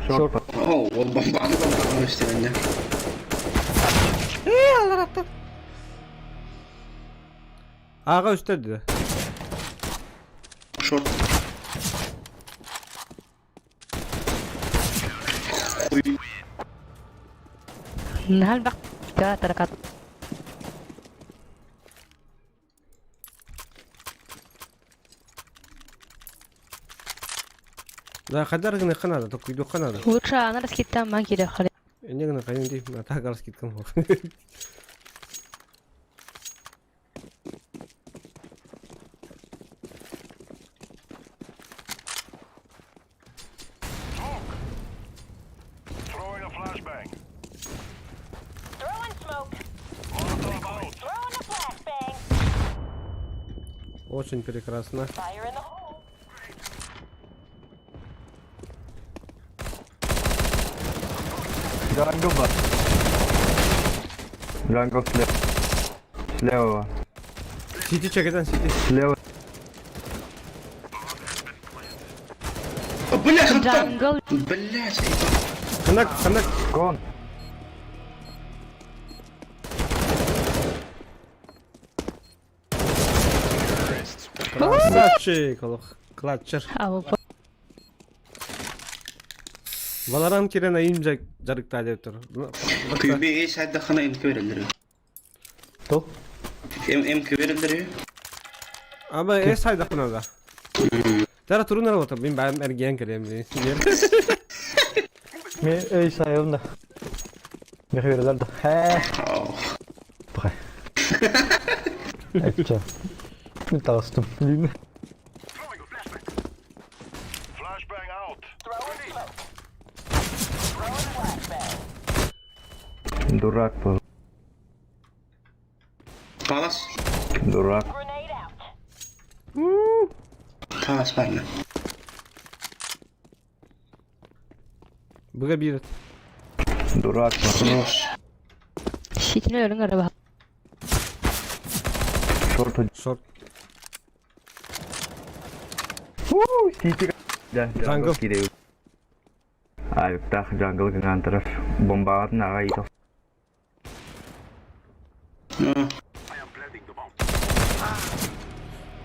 Шорт. О, ол бомбаны бомбаны өстөрүнэ. Ага үстеді. Шорт. Хуй. Нахал бак. Та таракат. Да, хадар гына ханада, только иду ханада. Лучше ана раскиттан ман кире хали. Не гына хайын ди, а так раскиткам. Smoke. Throwing a flashbang. Throwing smoke. Molotov out. Throwing a flashbang. Очень прекрасно. Fire in the hole. Джангл бар. Джангл слева. Слева. Сити чекетен, сити. Слева. О, бля, хантан! Джангл. Блять, Ханак, ханак. Гон. Красавчик, олох. Клатчер. А бу Валаран кирен айым жарыкта деп тур. Күбе сайдахана МК берелер. То? МК берелер. Аба эс хайдахына да. Тара турунар ота, мен бәрім әрген кірем. Мен эй сайым да. Мех берелер да. Хэ. Бай. Айтча. Мен тағыстым. Деймін. Throwing a flashbang. Дурак был. Палас. Дурак. Grenade out. Палас барна. Быга биир. Дурак. Хорош. Ситини өлүҥ эрэ баһа. Шорт. Шорт. Сити. Jungle. Айыптаах jungle гынан турар. Бомбаҕатын аҕай иитэ I am planting the bomb.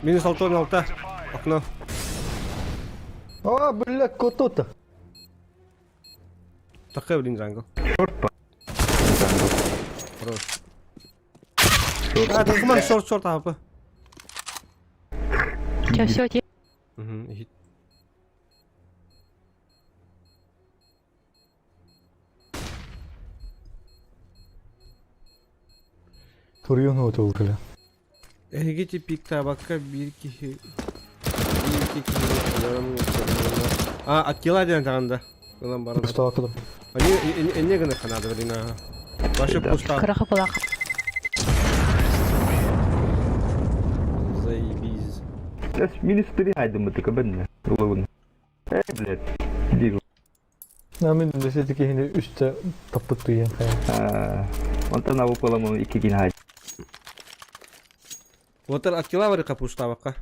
Минус 6 Окно. А, блядь, кто-то. Такая, блин, jungle. Шорт па. Jungle. Хорош. Шорт. А, документ шорт, шорт, АП. Чэ, все, ти. Угу, хит. Турьон отыл, бля. Эһиги пиктаабакка биир киһи биир икки киһини өлөрөн А, Аттила диэн таҕанда. Ылан баран. Пустаакылым. Они энне гына канада блин. Ваша пуста. Кыра хапылаах. Заебись. Сейчас минус 3 хайдым бытыка бэннэ. Улыбын. Эй, блядь. Дигл. А мен десети киһини үстэ таппыт туйан хайа. Онтон абы поламын икки кин хайд. Вот Аттила бар капуштабакка.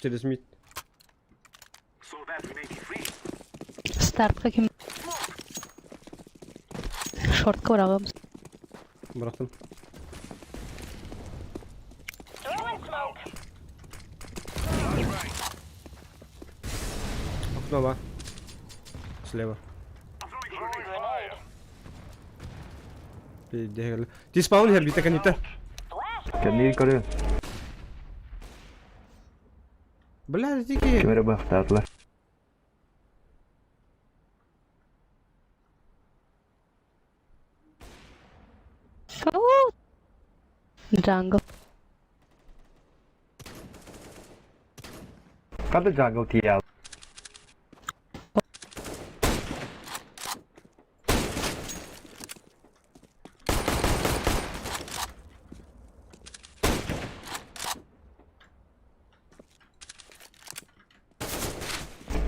Через мид. So that we may be free. Стартка ким? Шортка быраҕым. Бырахтым. Throwing smoke. Окно бар. Слева. Throwing Grenade. Пиздец. Ти спаун хер бита канита. Flashbang. Кэннии көрү. Бля, дикие. Кимere бахтаатылар. Jungle. Хата jungle тиэл.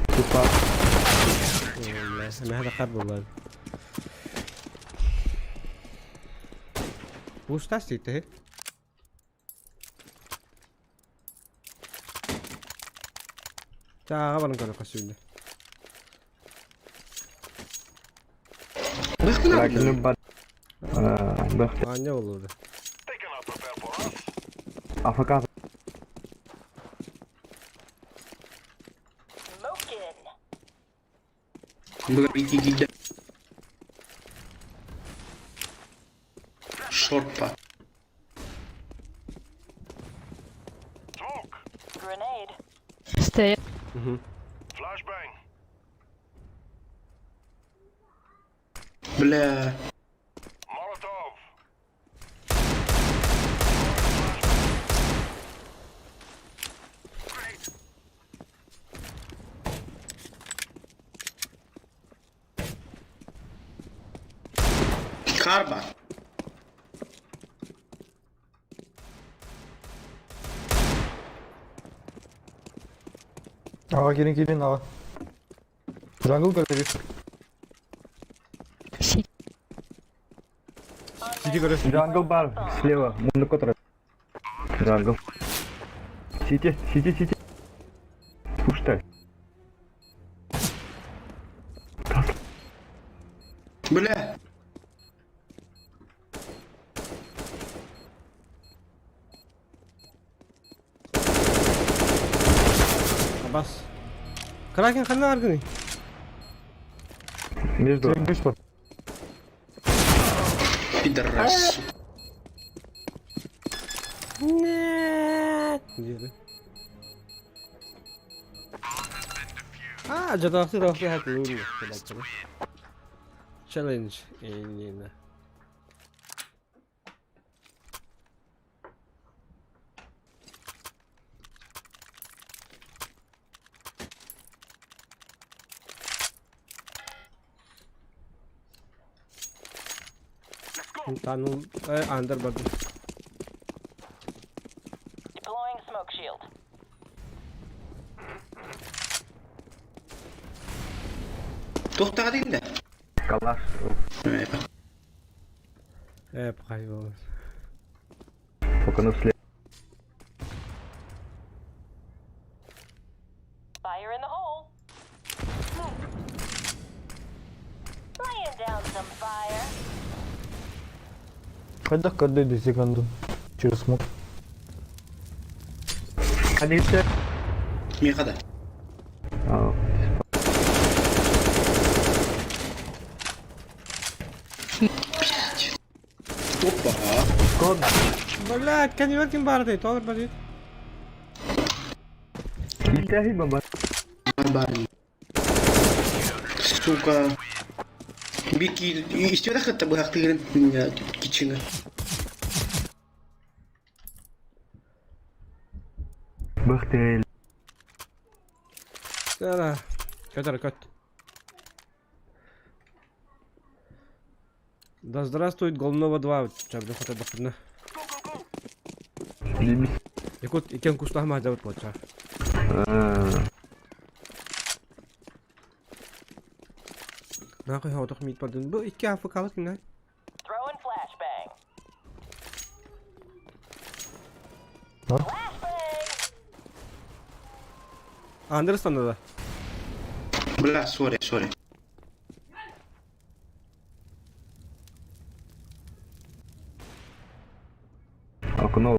Тупа. ما هذا قرب والله. وش تاسيته؟ Тааҕа баран көрө көсүллэ. Ракины бар. Бах. Аня олорду. They cannot prepare for us. Афака. Smoking. Быга бити киирдэ. Шорт па. Smoke. Grenade. Stay. Flashbang. Бля. Molotov. Grenade. Карба. Аға келин келин аға. Jungle көрі. Си. Сиди көрө. Jungle бар. Слева. Мунду котра. Jungle. Сити, сити, сити. Пуштай. Бля. Бас. Кракен ханна аргыны. Между. Сен күш бар. Пидорас. Нет. Диэри. А, жатаахты таахты хатылуун. Challenge иннина. Фонтанул андер бардым. Deploying smoke shield. Туохтаҕа да? Калаш. Ээ, пахай буолар. Окно слева. Fire in the hole. Smoke. Laying down some fire. Хайдах көрдөй дии секунду. Через смок. Они все. Миэхэ да. А, Опа. Код. Блядь, конверт ким баар Тоҕо барый? Илтэһи баба. Барин. Сука. Бики, истиэхэ хатта быһахтыырын кичиҥэ. Быхтыл. Да, Көтөр, көт. Да здравствует Голнова 2. Чабды хота бахтына. Лимис. Якут икен кустахма жабыт болча. Нахуй хотох мит бардын. Бу икки афыкалык не? Throwing flashbang. А? Flashbang. Андерстан да. Бля, сори, сори. Окно.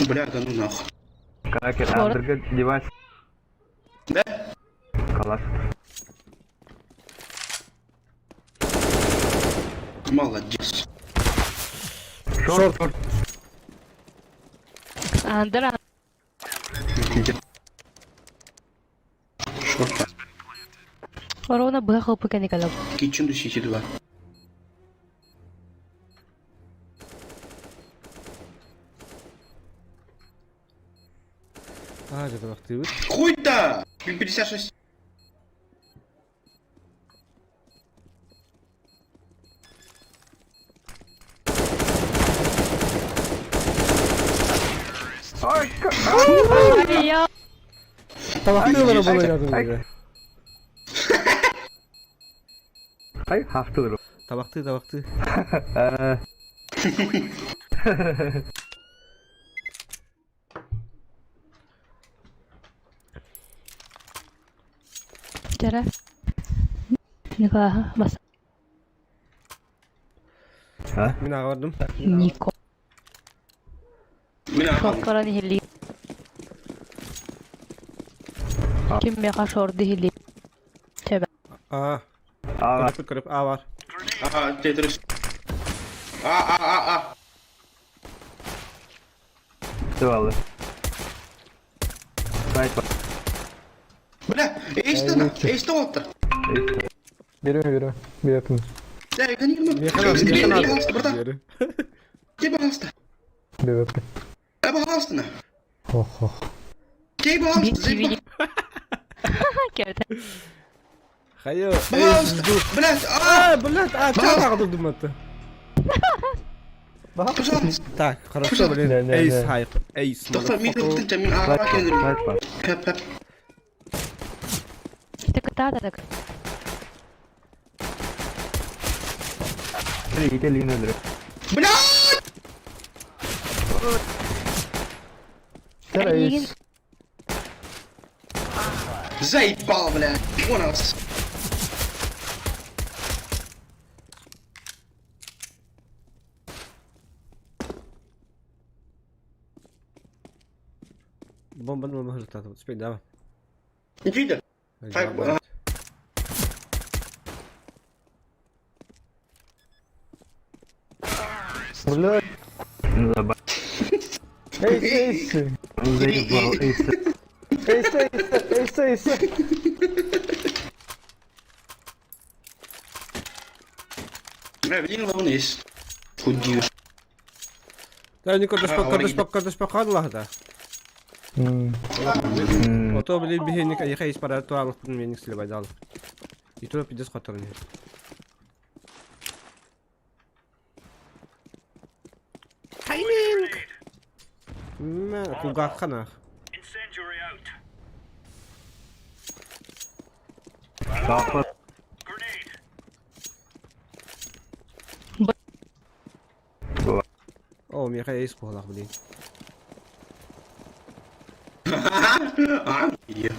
Бля, да ну нахуй. Кракер, Шорт. андерга девайс. Да? Калаш. Молодец. Шорт. Шорт. Андер Шорт. Корона быһа хылпы кэникалап. Kitchen to City 2. А, это бахтыбыт. Хуй-то! 56. Ай, Я Табахтыылара буолар Ай, хафтылыр. Табахты, табахты. Чара. Николаха бас. А? Мин аҕардым. Нико. Мин аҕам. Шоркорон иһили. Ким меха шорды иһили. Чэбэ. А, А, көрөп көрөп а бар. А, Тетрис. А, а, а, а. Сывалы. Сайт. Бля, эйстана, эйста олтар. Берем, берем. Берем. Да, я не могу. Меха надо, меха надо. Пожалуйста, братан. Тебе, пожалуйста. Берем. А, пожалуйста, на. Ох, ох. Тебе, пожалуйста, заебал. Келте. Хайа. Пожалуйста. Блядь, а, А, блядь, а, чаға думаты. пожалуйста. Так, хорошо, блин. Не, не, не. Эйс хайп. Эйс. Доктор, мин motherfucker. тынча, мин аға келдім. Сайт бар. Хэп, хэп. Тыкта так. Ителин өлөрө. Блядь! Эйс. Заебал, блядь. Вон нас. Бомбаны махыртады. Успей, давай. Видно? Так, Блядь. Заба. Эйс, эйс. Заебал, эйс. Эйс, эйс, эйс, эйс. Бля, блин, главное есть. Худишь. Тани көрдөспөккө көрдөспөккө Ото били биһиник айха ис пара туалыппын меник силебайдал. И то пиздец хотторун. Тайминг! Мә, кулгаахха нах. Incendiary out. Сааппат. Grenade. О, миэхэ эйс буолах блин. А, иди.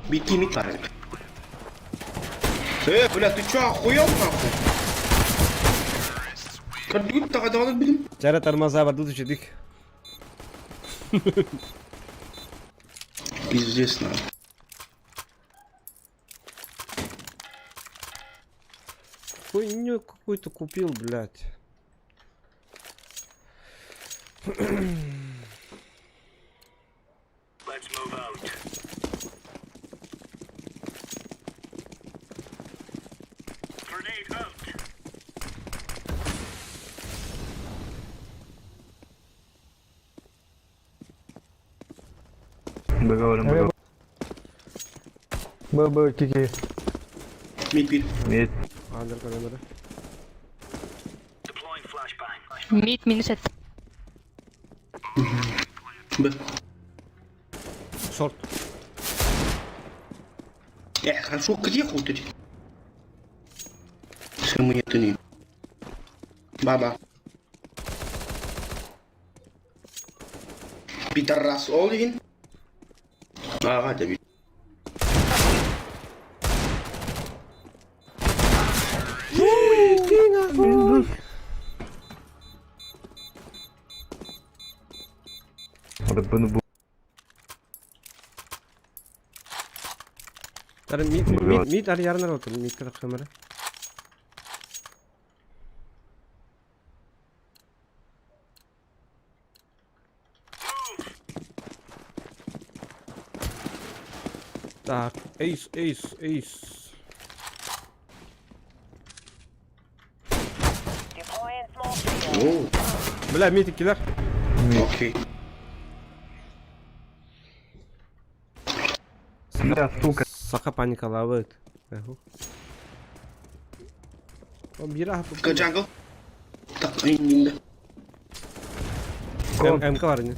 Бикини парень. Бля, ты чё, охуел нахуй? Как будто блин. Чара тормоза бардут үчүдүк. Пиздец, нахуй. Хуйню какую-то купил, блядь. Let's move out. Grenade out. Б-га баран Б-га. Б, Б, кики. Мид, мид. Мид. Андер камера. Deploying flashbang. Мид минус это. Б. Шорт. Хорошо, где хуй ты? Сымы не. Баба. Пидорас Олвин. Ага, да ведь. Б-ны бу. Тары мид мид мид ар ярнар отыр, мид камера. Так, эйс, эйс, эйс. Deploying smoke shield. О, Бля, мид киллер. окей. Бля, сука. Саха паникалабыт. О, бира. Go jungle. Так, не МК бар не.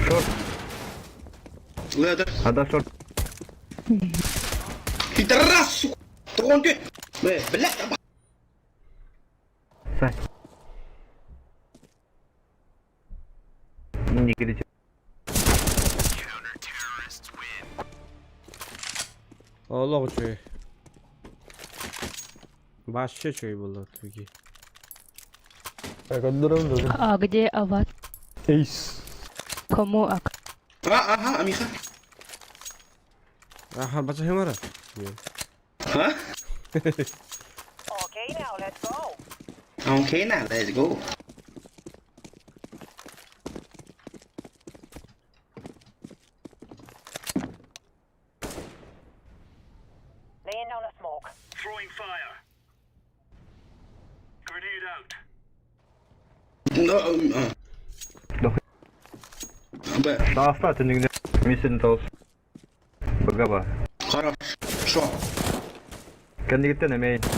Шорт. Ladder. Ада шорт. Пидорас, сука. Тронь Бля, блядь, Сань. Не горите. Олох чуй. Башча чуй было туги. Так, отдурам, да. А где Ават? Эйс. Кому? А А, ага, Амиха. Аха, бача хемара. А? Okay, now let's go. Okay, now let's go. Laying down a smoke. Throwing fire. Grenade out. No, а. Да. Б. Сааста тенигне. Миссин таус. Б-га ба. Хорошо. Кэннигиттен эмейин. Throwing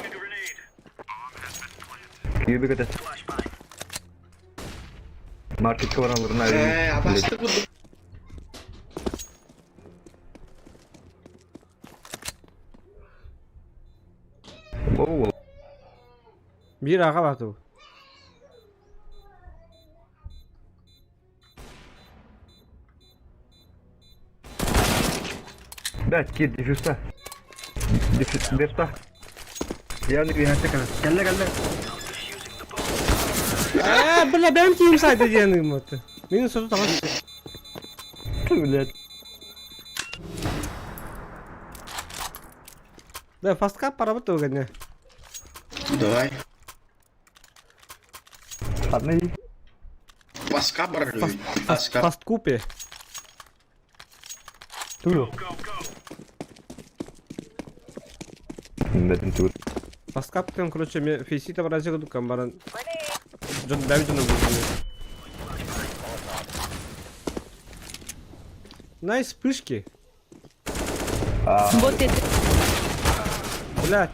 a grenade. Күйбі көтес. Flashbang. Маркетке баран лырна. Абасты буду. Оу. Бир ага бату. Бля, кир диффюзта. Диффюз, дефта. Я не вижу, Кэлле, кэлле. А, бля, бэм киим сайда диэн мот. Мин соту таган. Блядь. Да, фасткап поработал гоня. Давай. Одни. Паска, брат. Паска. Фасткупе. Тулю. Go, go. Бэтин тугут. Паскаптан, короче, мен фейсита баразы кудуккан баран Grenade. дьон бэби дьону булдум. Найс пышки. Вот это. Блядь.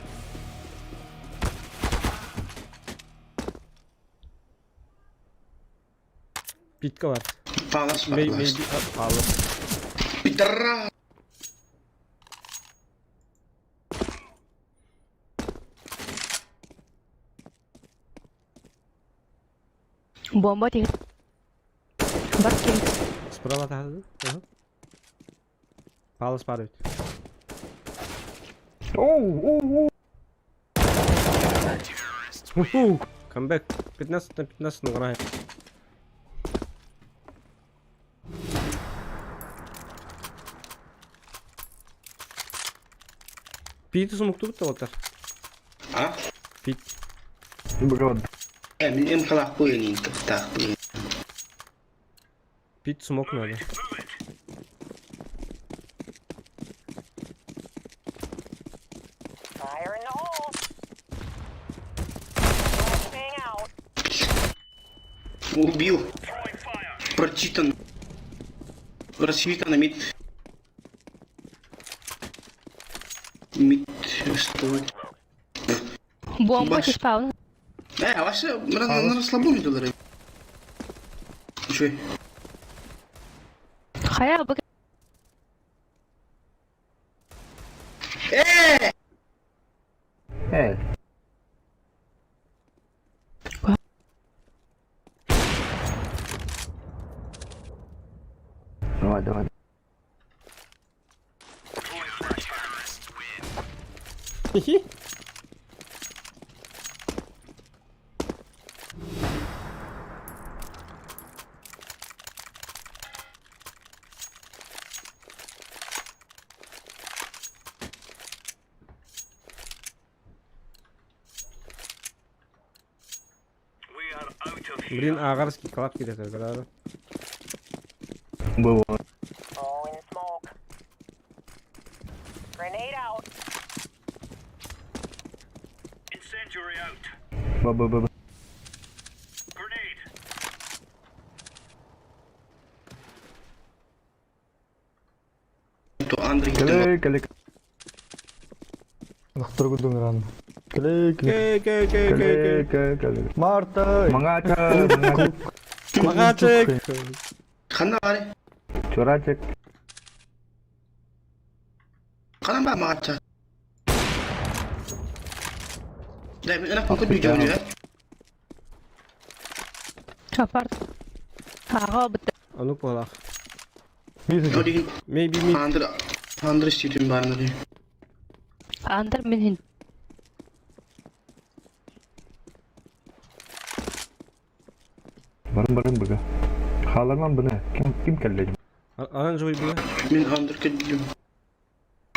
Питка бар. Палас Мей, палас. мей, палас. Пидорас! Бомба тих. Бар ким. Справа тахады. Ага. Палас бар ведь. Оу, оу, оу. Уху! Камбэк. 15 на 15 награет. Пит сумуктук талатар. А? Пит. Бро, Э, мин МКлаах буйын таах буйын. Пит смок надо. Fire in the hole. Flashbang out. Убил. Прочитан. Рассвитан мид. Мид что? Бомба Баш. тих паун. Э, а ваше на расслабоне доллары. Чуй. Хая бу. Э. Давай, давай. Хи-хи. Блин, агарский клап кидет, да. Было. Throwing smoke. Grenade out. Б, б, б, б. То Андрей. Кэлэ, кэлэ, Нохторгу думран. Кэлэ, кэлэ. Кей, кей, кей, кей, кэлэ, кей. кэлэ, кэлэ. Марта. Маңача, маңача. Магачек. Хана бари. Чурачек. Хана ба магача. Да, мен ана панка дүйдө да. Апарт. Ага бит. А ну полах. Мизик. Один Maybe me. Андр Андр ститин барны. Андер мин хин. Барым барым быга. Халарман бына. Ким ким кэллэ? Оранжевый было. Мен Андр кеддим.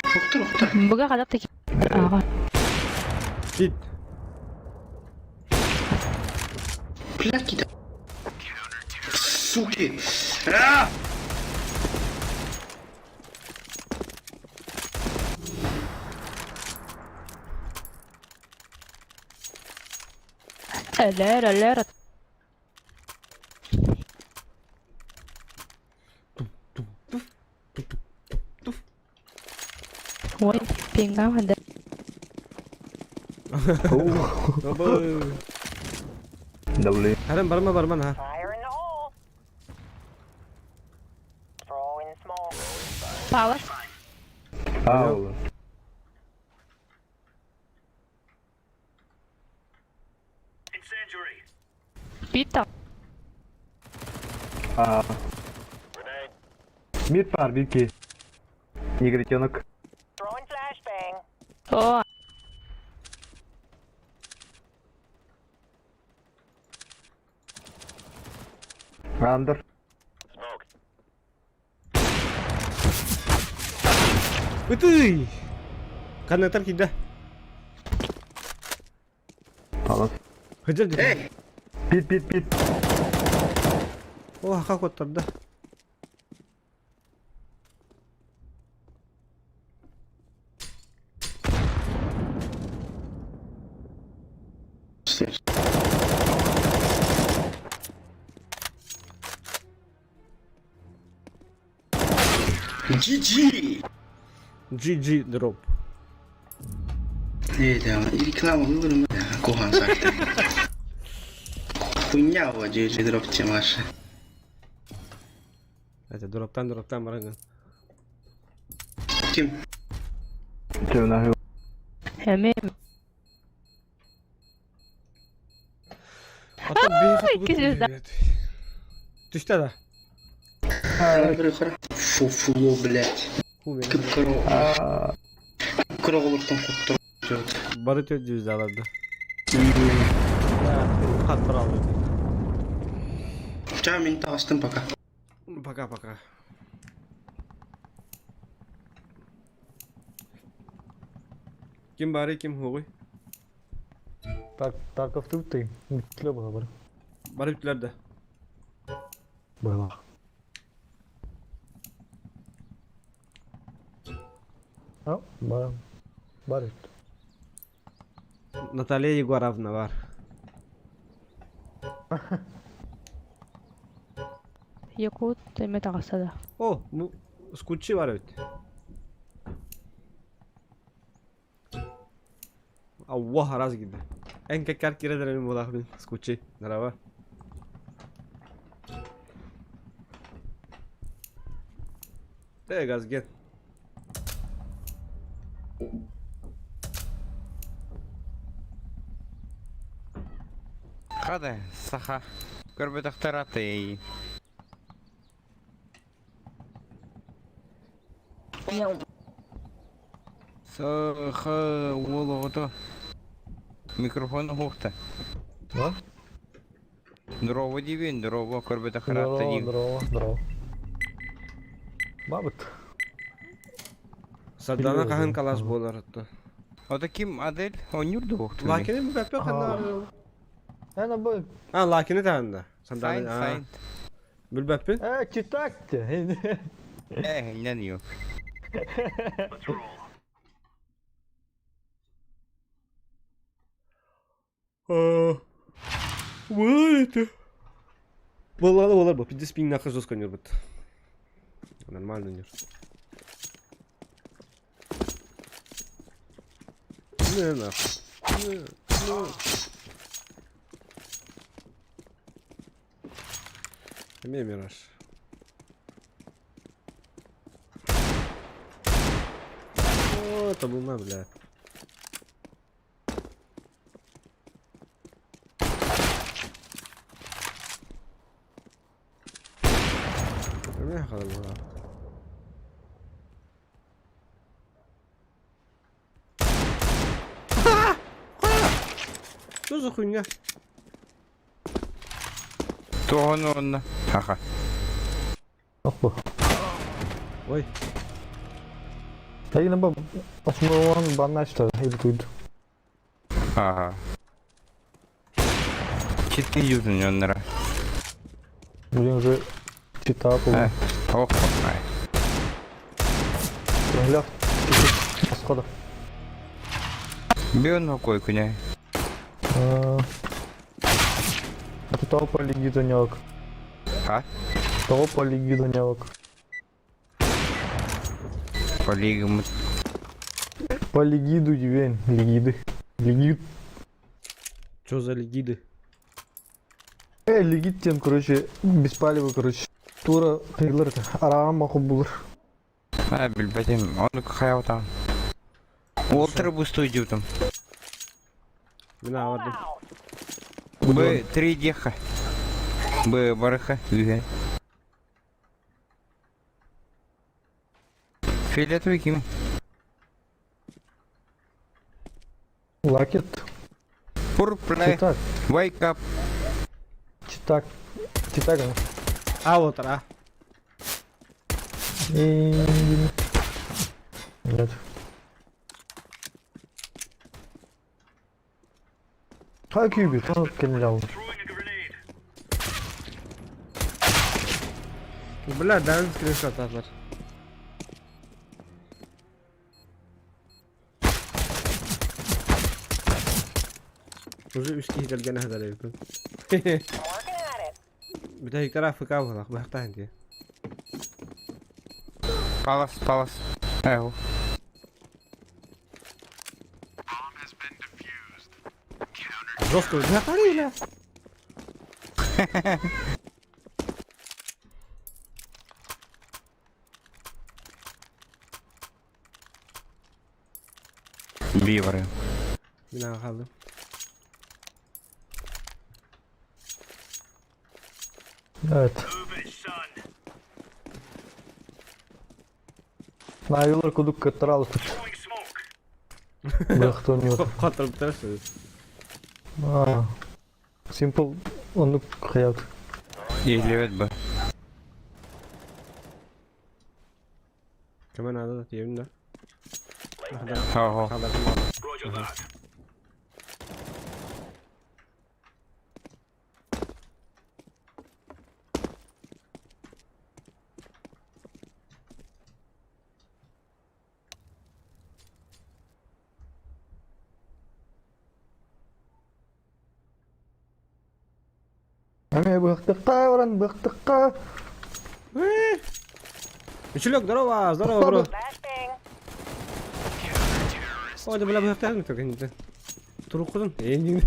Октор, октор. Буга кадап тик. Ага. Пит. Блядь, кида. Суки. А! Элер, элер. Ой, пингам ханда. Бабы. Давле. Харам барма барман ха. Fire in the hole. Throwing smoke. Палас. Ау. Пита. А. Мид пар бики. Негритенок. Throwing flashbang. О, Андер. Ытый! Канатар кида. Палас. Хыджар деді. Эй! Пит, пит, пит. О, как вот тогда. GG! GG drop. Реклама выбрана. Кухан сахта. Хуйня вот GG дроп Тимаша. Это дроптан дроптан барагын. Ким? Төвнәһү. Эми Икки звезда. Түстэ да? Фу, блядь. Кып-кыра. Кыра олортон куттур. Бары төрт звездаларды. Хат алды. Ча, мин тағыстым пока. Пока-пока. Ким бары, ким хугуй? Так, Тарков ты Бүттүлө була бар. Бары бүттүлөр да. Байлах. А, бар. Бар. Наталья Егоровна бар. Якут эме таҕыста да. О, ну, скучи бар ведь. Аллах раз гиде. Эн кеккар киредер мен булах мин скучи. Здорово. Э, газген. Хада, саха. Көрбөтөхтөраты. Саха уолоҕото. Микрофон уһуохта. А? Здорово дибин, здорово, көрбөтөхтөраты Здорово, дии. здорово, здорово. Бабыт. Сардана Билиyorum. хаһан калас буолар атта. Ото ким Адель? Онюр дуохту. Лакини бу бәппе ханна. Ана бу. А, лакини таанда. Сайн, Сардана. сайн. Билбәппин? Э, читакте. Э, нен yok. Let's roll. Вот это. Болалы болар бу. Пиздец пинг нахуй жестко не рубит. Нормально не. Не нахуй. Не, не. Эме мираж. О, это луна, бля. Эме хала Что за хуйня? Тоғын онна. Хаха. Опа. Ой, Тагина бу основан банашта или тут. Ага. Читки юзун оннара. Блин, уже читал. Э, ох, ай. Гляв. Схода. Бион хокой күнә. Это того по лиги занялок. А? Того по лиги занялок. По лигам. По лигиду дивен. Лигиды. Лигид. что за легиды? Э, лигид тем, короче, без палева, короче. Тура кыйлар арам маху булыр. А, билбәтем. Оны хаявтан. Уолтер бустой дютым. Мина авардым. Out. Б 3 деха. Б барыха. Үһә. Фиолетовый ким? Лакет. Пурпле. Читак. Wake up. Читак. Читак. А, вот, а. И... Нет. Хайкүйбі, тоны келмей Throwing a grenade. Бля, дан скриншот атлар. Уже үс киһи кэлгэн аһадар эбиппин. Working at it. Бүтэһиктэр АФК буолах, быһахтаһын дии. Палас, палас. Эл. Жестко. Бля, бля. Бивары. Мин аға қалдым. Evet. Наилар кудук кыттырал тут. Быхтон yok. Қатырып тұрасыз. А. Simple оннук хаят. Иһиллибэт бы. Кемен ада диэбин да. Ого. Эме быхтыкка баран быхтыкка. Мичелек, здорово, здорово, бро. О, да бля, быхтан только не Турукудун. Эндин.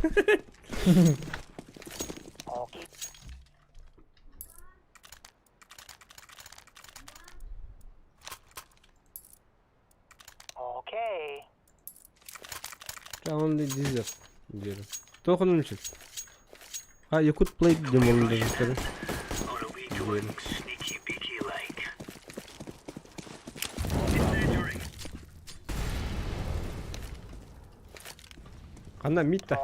Only Deezer диэн. Туох онун үчүн? А, Якут Play диэн буоллун даже. Ханна мид та?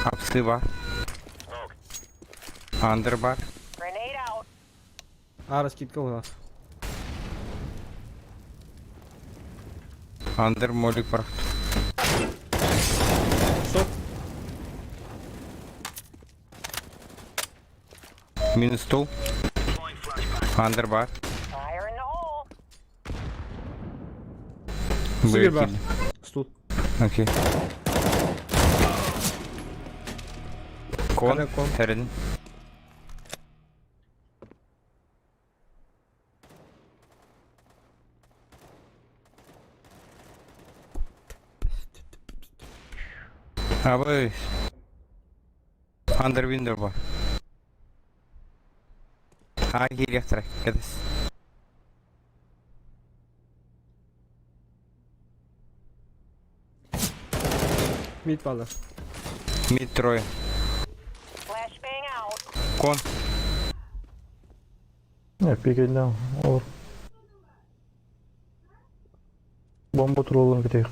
Апсы бар. Андер бар. А, раскидка у нас. Андер молик бар. Стоп. Минус стол. Андер бар. Супер бар. Стул. Окей. Кон. Кон. Терен. Абы. Андер window бар. А, кириэхтэрэ. Кэтэс. Мид палар. Мид трое. Кон. Не, пикеллэм. Ол. Бомба туролун кэтиэх.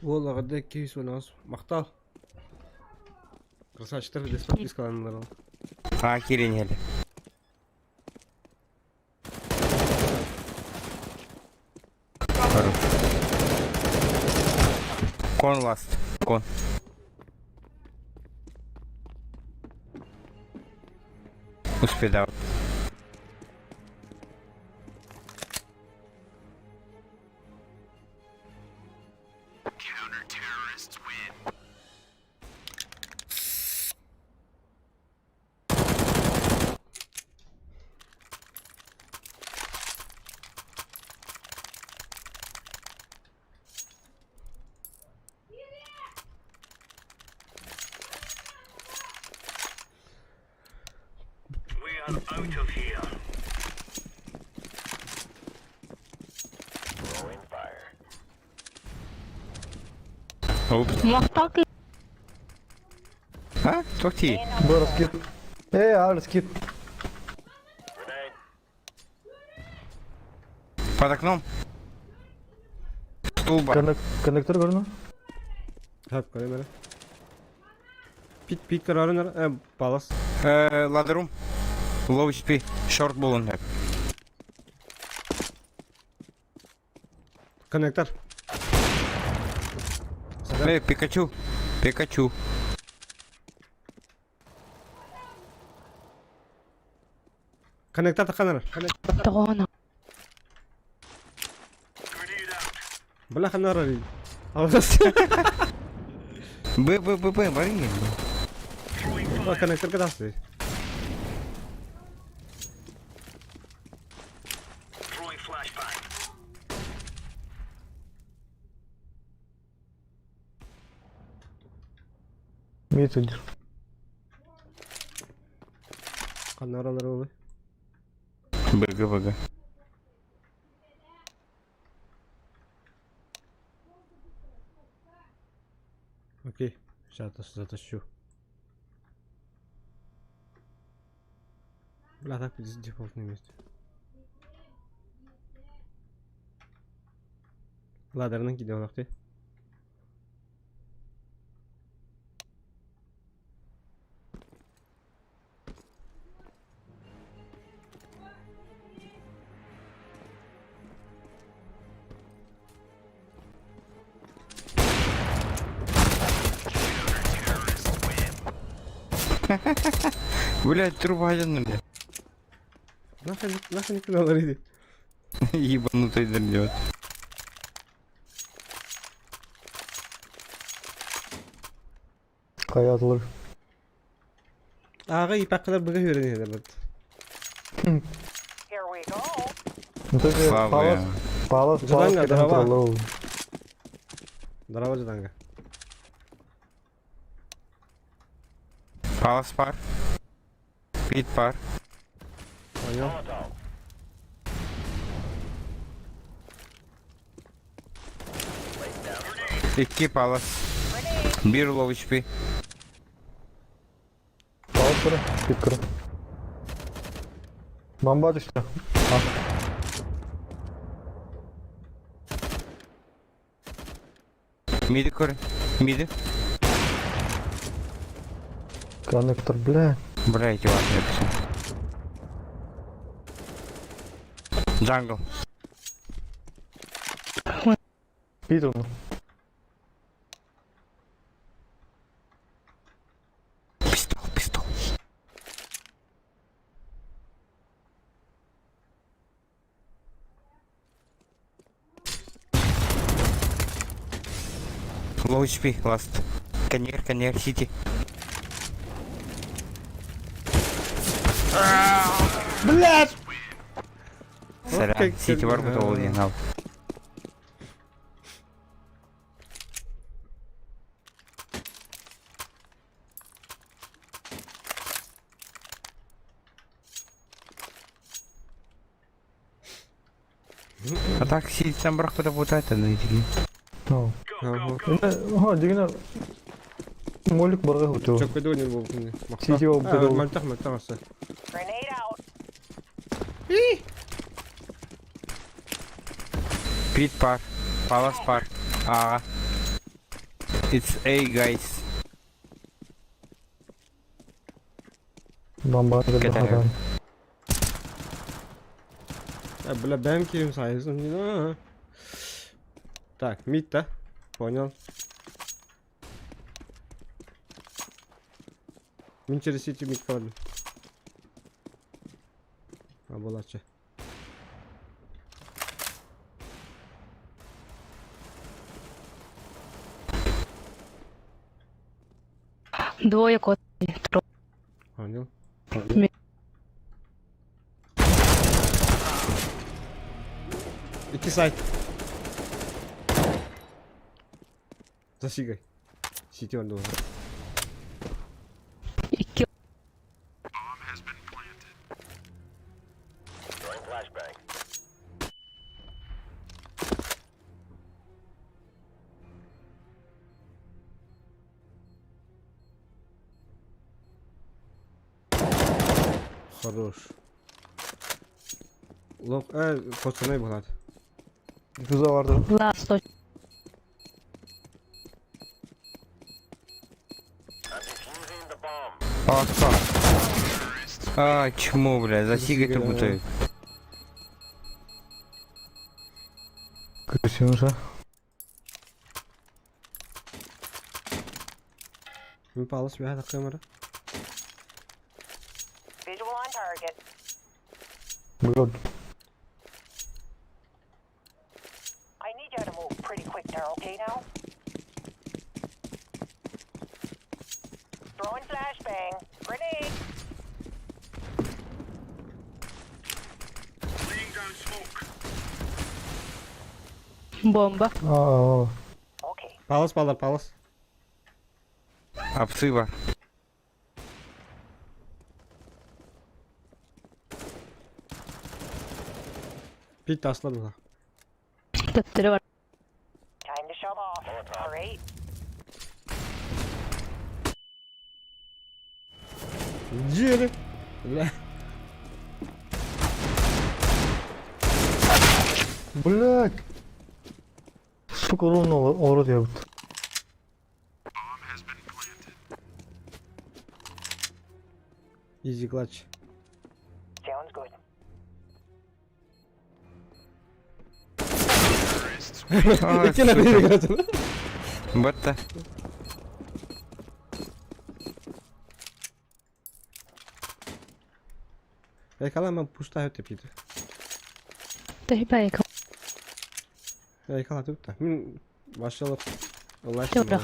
Ол аҕарда кейс у нас. Махтал. Красавчиктар без подпискаланнылар. А, киирэн Хорош. Кон ласт. Кон. Успедал. Упс. Махтал А? Тохти. Бу раскид. Э, а раскид. Под окном. Стул бар. Коннектор көрүнү. Хап, көрөм эрэ. Пит пит көрөрүн эрэ. Палас. Ладерум. Low HP. Short булун. Коннектор. Пикачу. Пикачу. Коннектор таханар. Тоҕоно. Бля ханар. Алгас. Б, Б, Б, Б, бары. Коннектор кадасы. Мид сылдьар. Ханна баралар ол? БГ, БГ. Окей, сейчас затащу. Бля, так дефолтное место. Ладернын киде олох дии. Блядь, труба бля. Нахрен, нахрен кыналар иди. Ебанутый дернет. Хайаатылар. Ааҕа ипаккалар быга үөрэнэ бат. Слава. Палас, палас, палас Жаданга, кэлэн здорово. тураллар ол. Здорово, Жаданга. Палас пар. Пит пар. Понял. Икки палас. Биир low HP. Палас кыра, пит кыра. Бомба түстэ. Миди көр. Миди. Коннектор, бля. Блядь, Иван, я Джангл. Пит он. Пистол, пистол. Low HP, last. Коньер, коньер, сити. Блядь! Сорян, сити бар бу ол диэн ал. А так сидит там брак работает, она иди. Ну. Ха, дигинэ молик барга хуту. Чөккөдө не болду. Сити ол бедол. Мальтах, мальтах аса. Пит пар, палас пар. Ага. It's A, guys. Бомба Кетер. Бля, бэм кирим сайызым. Так, мид, да? Понял. Мин через сити мид кладу. А булачы. Двое кот. Трое. Понял. Ми- Икки сайт. Засигай. Сити он должен. Икки. Хорош. Лох, пацаны булат. Диффуза барды. Ласт. Палас пар. А, чмо, бля, засигай Засигай, трубу Красиво, Мин палас бэһэ камера. Бля. I need you to move pretty quick there, okay now? Throwing flashbang. Grenade. Laying down smoke. Бомба. Аа, Okay. Палас балар, палас. Апсы бар. Пит таслар була. Төптөрү бар. Time to shove off. Great. Дьиэри. Бля. Блядь. Сука, ровно орот ябыт. Easy clutch. Sounds good. А, Икки на сука. Батта. Yakala pushta hep tepkidi. Төһү бай Yakala tüp Min başlayalım. Allah Добро. aşkına.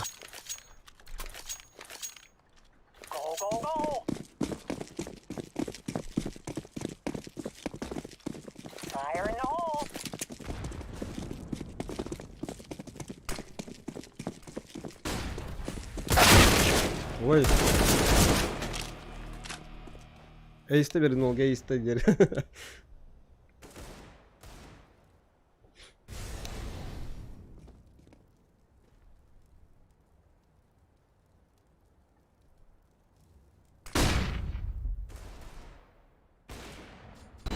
Go, go, go. Fire in the hole. Ой. Ace'de verin Olga Ace'de geri.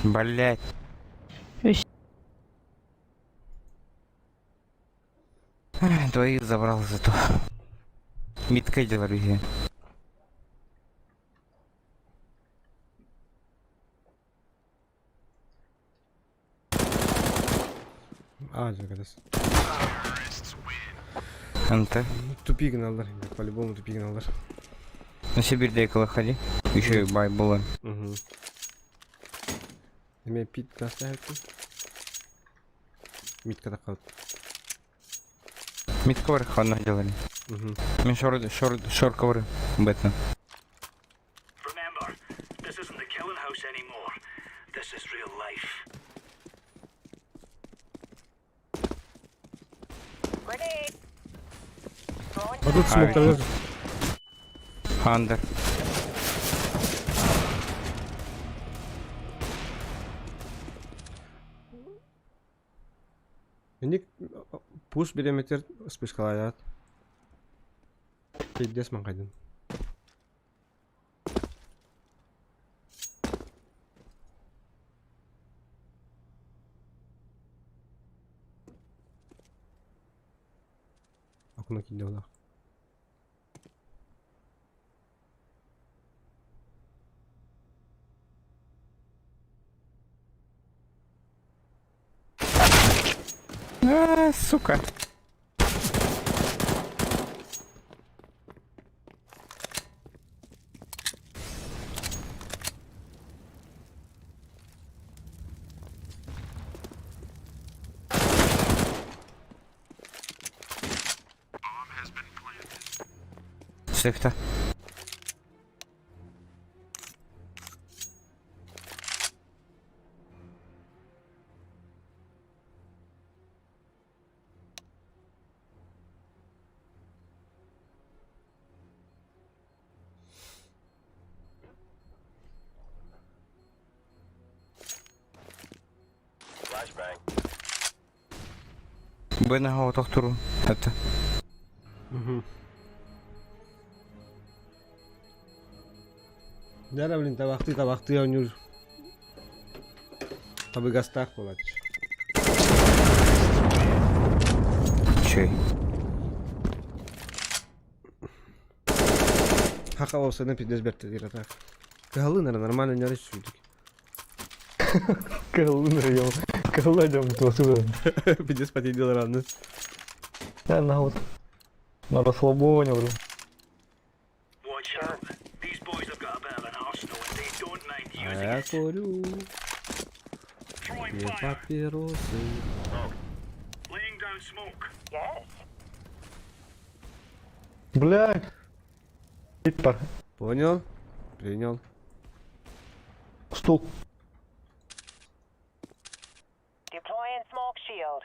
Блять. Үш. Двоих забрал зато. Митка делали. А, догадался. НТ. Тупик налар. По-любому тупик налар. На Сибирь дейкала ходи. Еще и бай было. Угу. Эме пит каста хепти. Митка такал. Митка бар ханна делали. Угу. Мен шор шор шор ковры. Бетна. Remember, this isn't the killing house anymore. This is real life. Grenade. Throwing А тут А, смок ведь. Андер. Ник пуш береметер спешкалаят. Пиздец маңқайдын. Акуна кидде ола. А, сука. Сефта. Бэнаға отақтыру. Это. Дәрі, блин, табақты табақты ойныр. Табыгастақ болады. Чей. Хака olsa пиздец берді дер так. Калы, наверное, нормально не рисуют. Кылын район. Кылын идем туда. Пиздец потедил рано. Я на вот. На расслабоне, бро. Watch out. These boys have got a bit of an arsenal and they don't mind А using я it. курю. Throwing Две fire. папиросы. Laying down smoke. Yes. Блядь. Пар. Понял? Принял. Стул. Deploying smoke shield.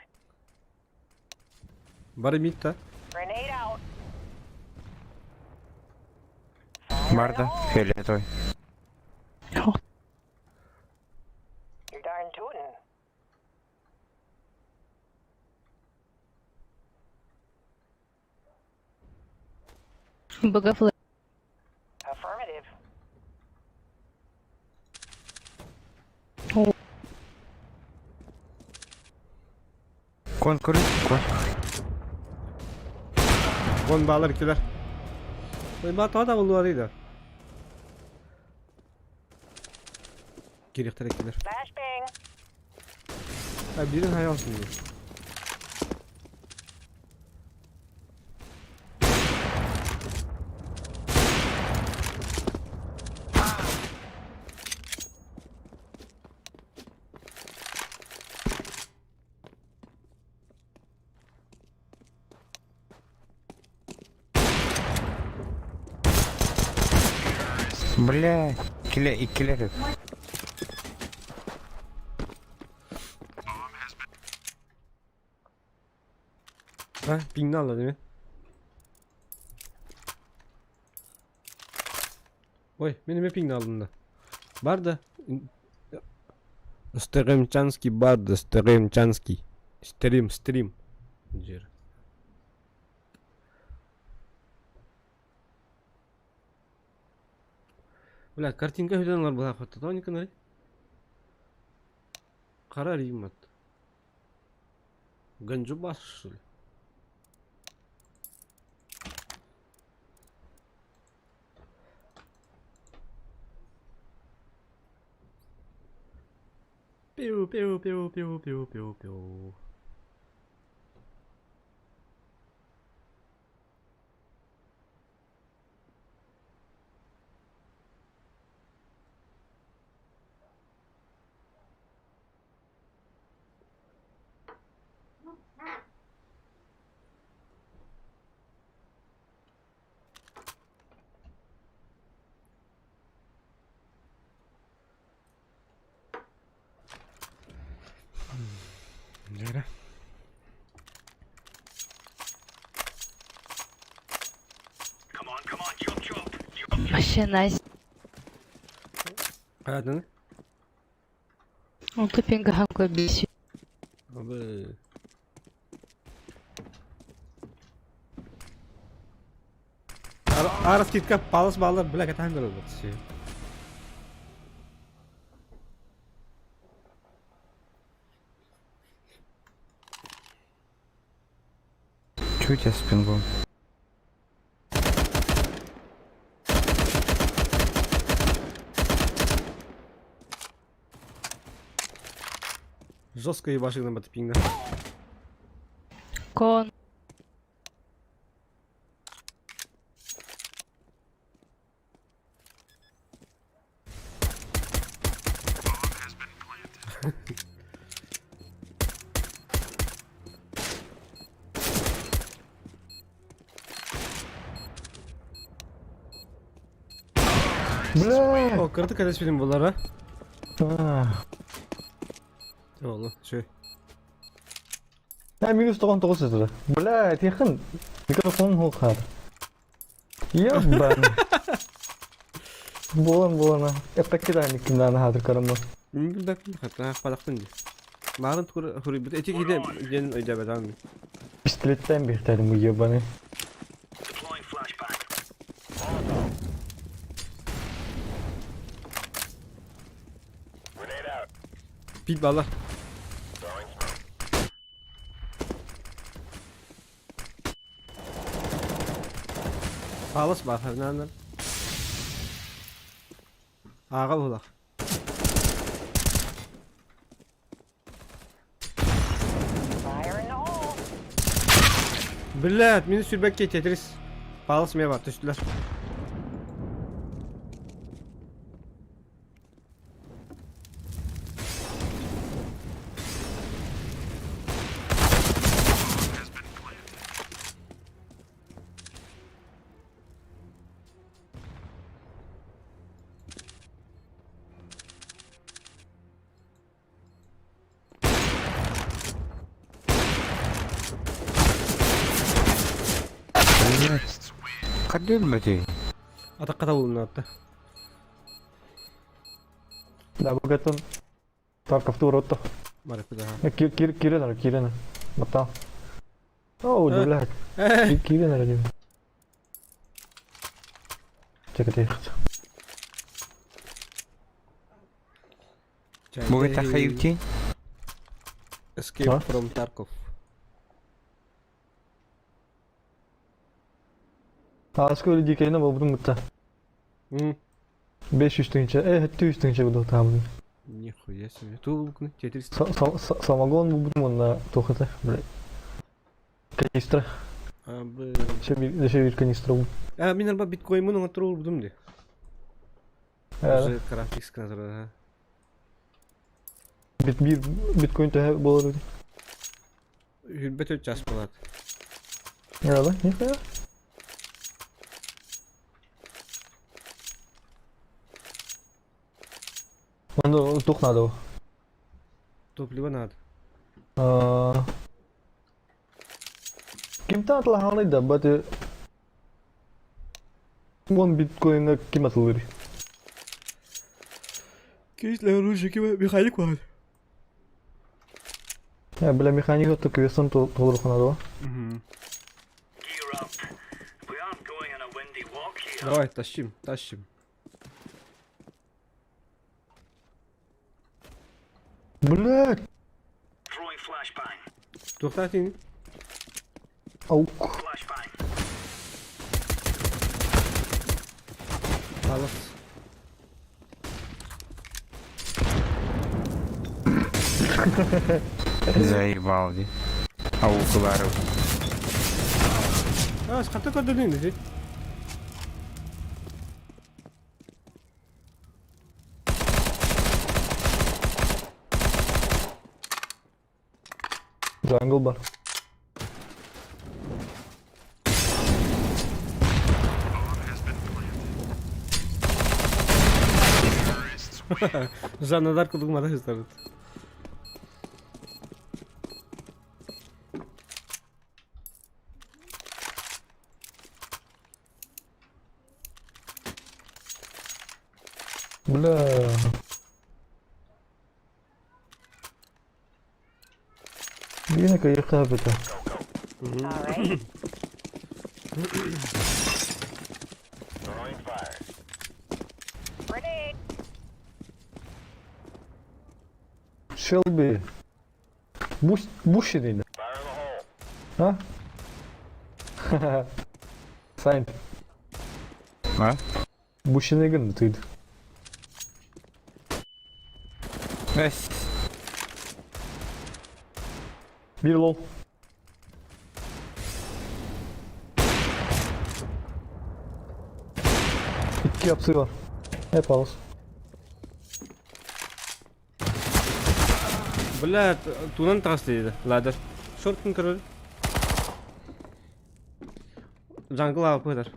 Бары мид-та. Grenade out. Барда, фиолетовый. You're darn tootin'. Быга Affirmative. Кон көрү, кон. Вон баалар иккилэр. Ой, баа тоҕо табыллыбатый да? Кириэхтэр иккилэр. Flashbang. А бирин хайа olsun diye. Бля, иккилэ, иккилэр. Ha, pingini aldı değil mi? Ой, мен эме пингни алдым да. Бар да. Стремчанский бар да, Стремчанский. Стрим, стрим. Жер. Бля, картинка хүден олар была хотта. То никын Кара Римат. Ганджубас, что ли? Пиу, пиу, пиу, пиу, пиу, пиу, пиу. Лера. Come on, come on, chop chop. Chop Вообще nice. Хайатыны? Он тупенько хамка бесит. Абы. Арас китка палас балар бля катан көрөр бут. Чё у тебя с пингом? Жестко ебашил на пинга. Кон. Бля! О, кырдык элес билим булар, а? А. Оğlu, şey. Я минус 99 это. Бля, тихын. Микрофон хухар. Ебан. Болан болана. Эппекки да никимдан хатыр карамы. Мин бәк хата падактын ди. Марын тур хури бит эти киде ден өйдә бәдән. Пистолеттен бихтерим ебаный. Deploying flashbang. Пит бала. Палас бар, ханан. Ага булак. Fire in the hole. Блядь, мени сүрбәккә Тетрис. Палас ме бар, төштеләр. Хадыр мөтей. Атахха табылынна Да, бу Тарковтуур отто. Барыппыт Киирэн эрэ, киирэн эрэ. Баттаан. Оо, дьулаах. Киирэн эрэ диэн. Чэкэтиэх. Бу это хаюти? Escape from Tarkov. Ааска өлі дикейне болбутун бутта. 500 тыһыынча, 700 тыһыынча буду таабын. Нихуя себе. Ту булкуны, 400. Самогон булбутум онна туох это, блядь. Канистра. Еще bir канистра бу. А, мин арба биткоин оҥоттору урбутум ди. Уже графикс назар. Бит bir биткоин төһө болар ди. Хүрбет час болат. Яла, нихуя. Онда тух надо. Топливо надо. Ким таатылаһаҕыный да, баты уон биткоиҥҥа ким атыллыырый? Киһи оружие ким механик бар. Э, бля, механик отто квестон толоруохха дуо? Gear up. We aren't going on a windy walk here. Давай, тащим, тащим. Блядь! Throwing flashbang. Туохтаатыҥ? Аук. Flashbang. Алас. Заебал, ди. Аукулары. А, хата көрдөрүн ди. Jungle бар. Жаннадар курдук мата сыстарыт. Бля. Биир кыйыахха эбитэ. All right. Grenade. Shelby. Буш дейді. А? Сайн. А? Бущины ты. Эс. Бир лол. Икки апсы бар. Э, палыс. Бля, туунан таҕыс диэтэ. Ладер. Шорткун көрөр. Jungle ааппытар.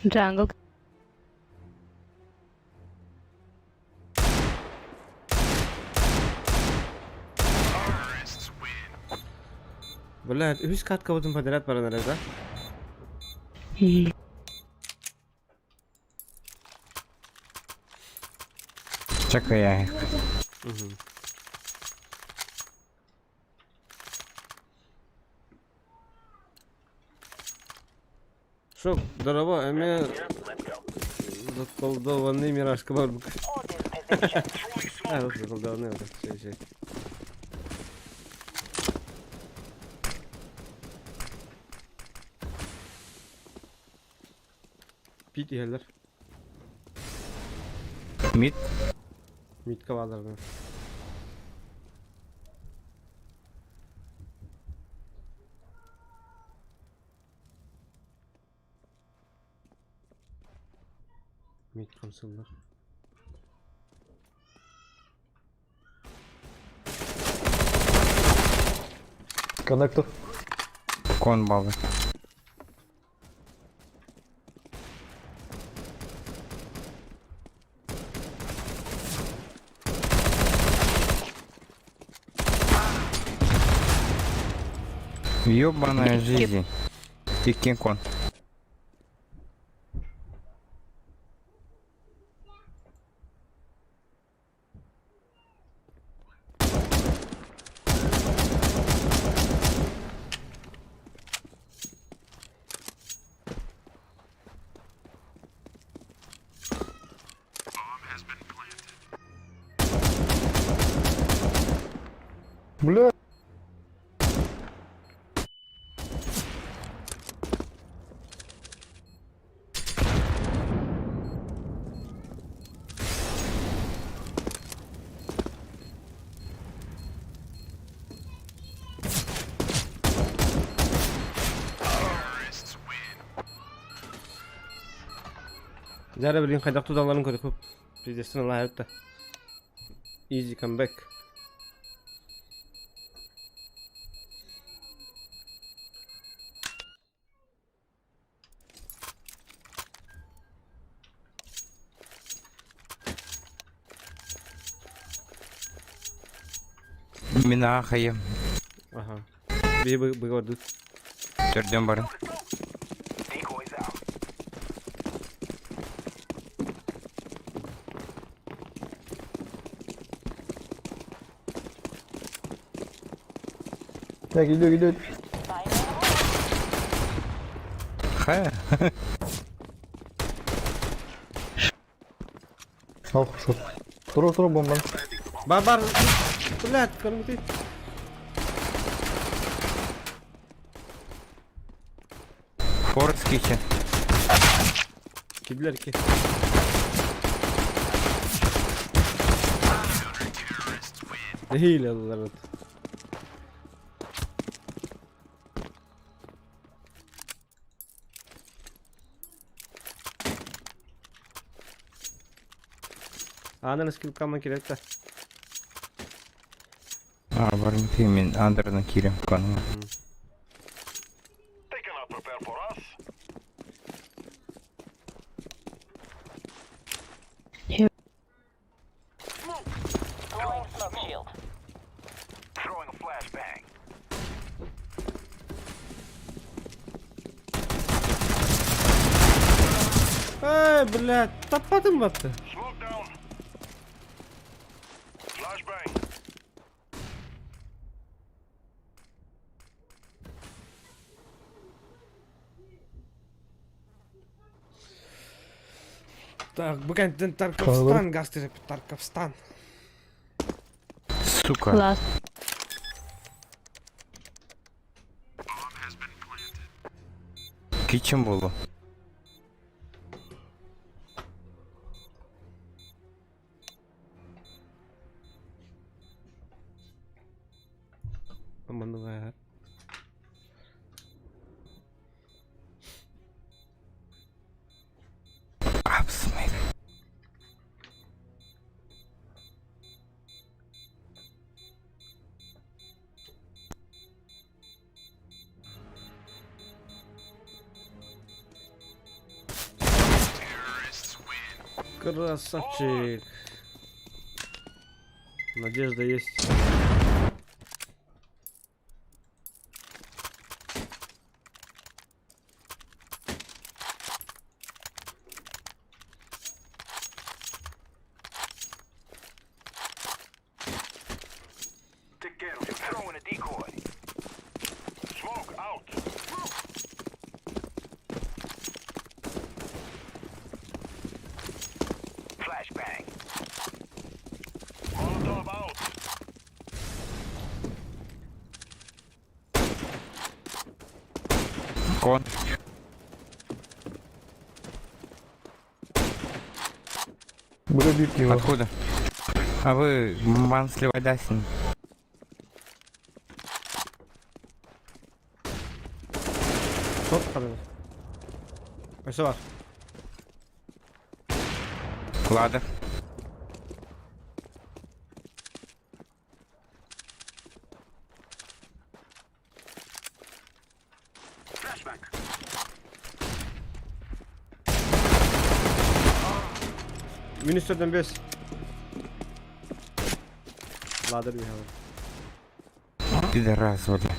Jungle. Бля, үһүс каткабытын подряд баран эрэр да? Чакая. Шок, дорого, эме заколдованный миражка бар. Hold this position. А, вот заколдованный, вот, все, все. Пит иһэллэр. Мид. Митка баалар. Мид хамсыллар. Коннектор. Кон балы. Ёбаная жизнь. Иккин кон. Бля. Дьэ билигин хайдах туталларын көрүөхпүт. Пиздецтэн ылааһыт да. Easy comeback. Мин аахайым. Аха. Биһи быгордут. Төрдөн барын. Так, иду, иду. Ха. Ал, шот. Тура, тура, бомбан. Бар, бар. Блядь, кормите. Форд скичи. Кидлер ки. Нэһиилэ ылларыт. Аанан скилкама кирет да. А, барым мен андердан кирем каныма. They cannot prepare for us. Throwing smoke shield. Throwing a flashbang. Эй, блядь, таппатым батты. Smoke down. Flashbang. Так, бүгін Тарковстан, газ Тарковстан. Сука. Last. Кичим болу. Аманныга. Апсмай. Красавчик. Надежда есть. Take care of you. Throwing a decoy. Smoke out. Flashbang. Molotov out. Кон. Бля, его. Откуда? А вы Мансли Вадасин. Топ қадыр. Өсі бар. Лада. Flashbang. Минус 4-5. Ладер bir Пидорас, бля.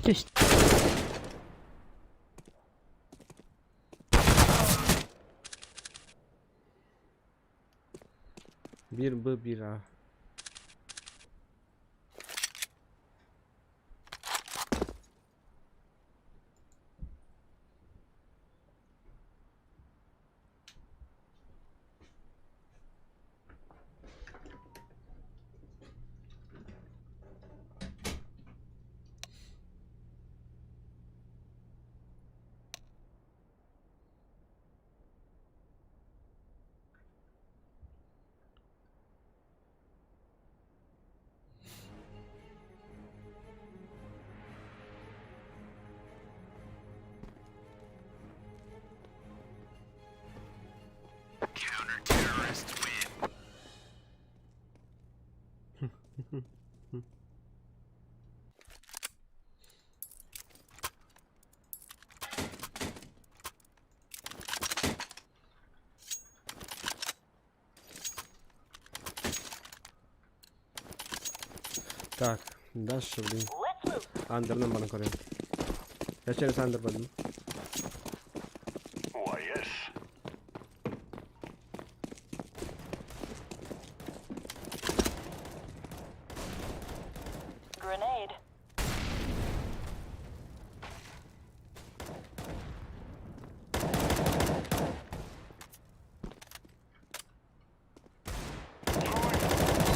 Түс. Биир Б, биир А. Так, дальше, блин. Андерынан баран көрөйүн. Я через Андер бардым. Why, yes. Grenade.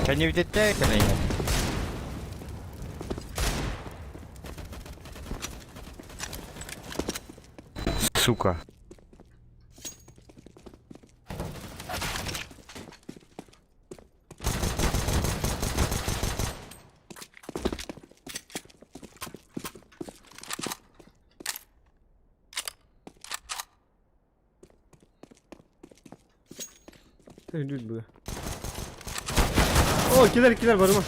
Кэннибититтэ кэлэйин. Сука. Өйдүүр быа. О, килер, килер барыма.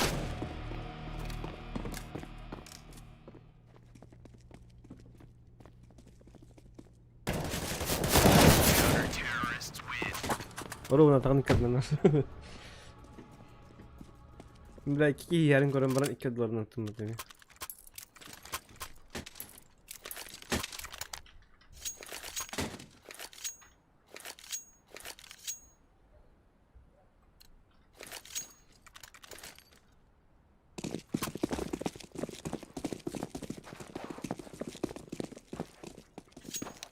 Ровно атаҕын иккардынан. Бля, икки киһи иһэрин көрөн баран икки ардыларынан тыммыт ини.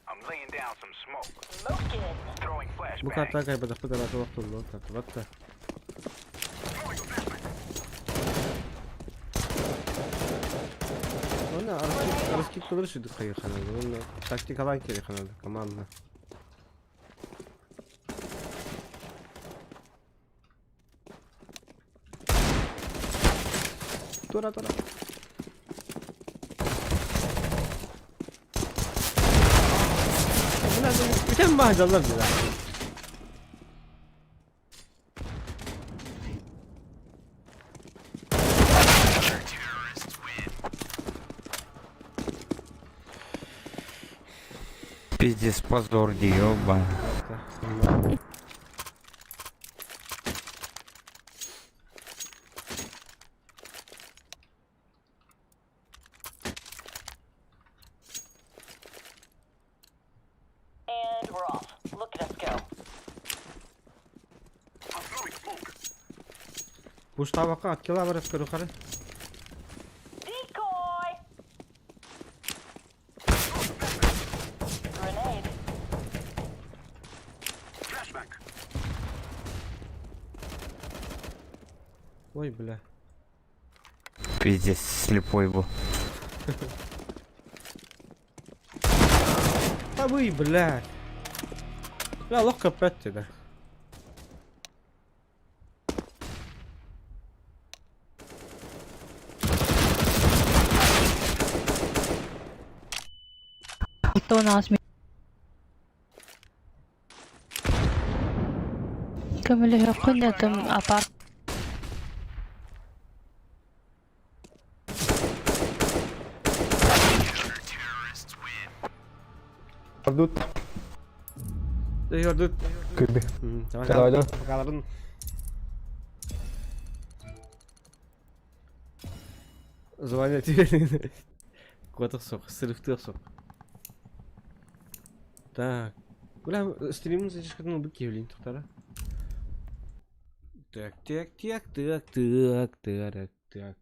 I'm laying down some smoke. Smoking. Throwing Бу flashbang. картаҕа кайбатахпыт араата олохтоллор тартыбат да. Throwing a flashbang. Уонна раскидкалары сүдүк хайыханады. Уонна тактикалаан кириэханады команда. Тура тура. Бүтэн баһдаллар дила. Пиздец, позор, ёба. And we're off. Look at us go. I'm throwing smoke. Пуштабакка откила барып көрү хары. Decoy! Grenade. Flashbang. Ой, бля. Пиздец, слепой был. Да вы, бля. Бля, лох капет тебя. Кто у нас Көмөлөһөххүн да тым апарт Ордут. Ордут. Кырби. Давай, давай. Пока. Звонят тебе. Куотах суох, сырыфтыах суох. Так. Бля, стримин задержкатын ылбыт киһилиин тохтара. Так, так, так, так, так, так, так.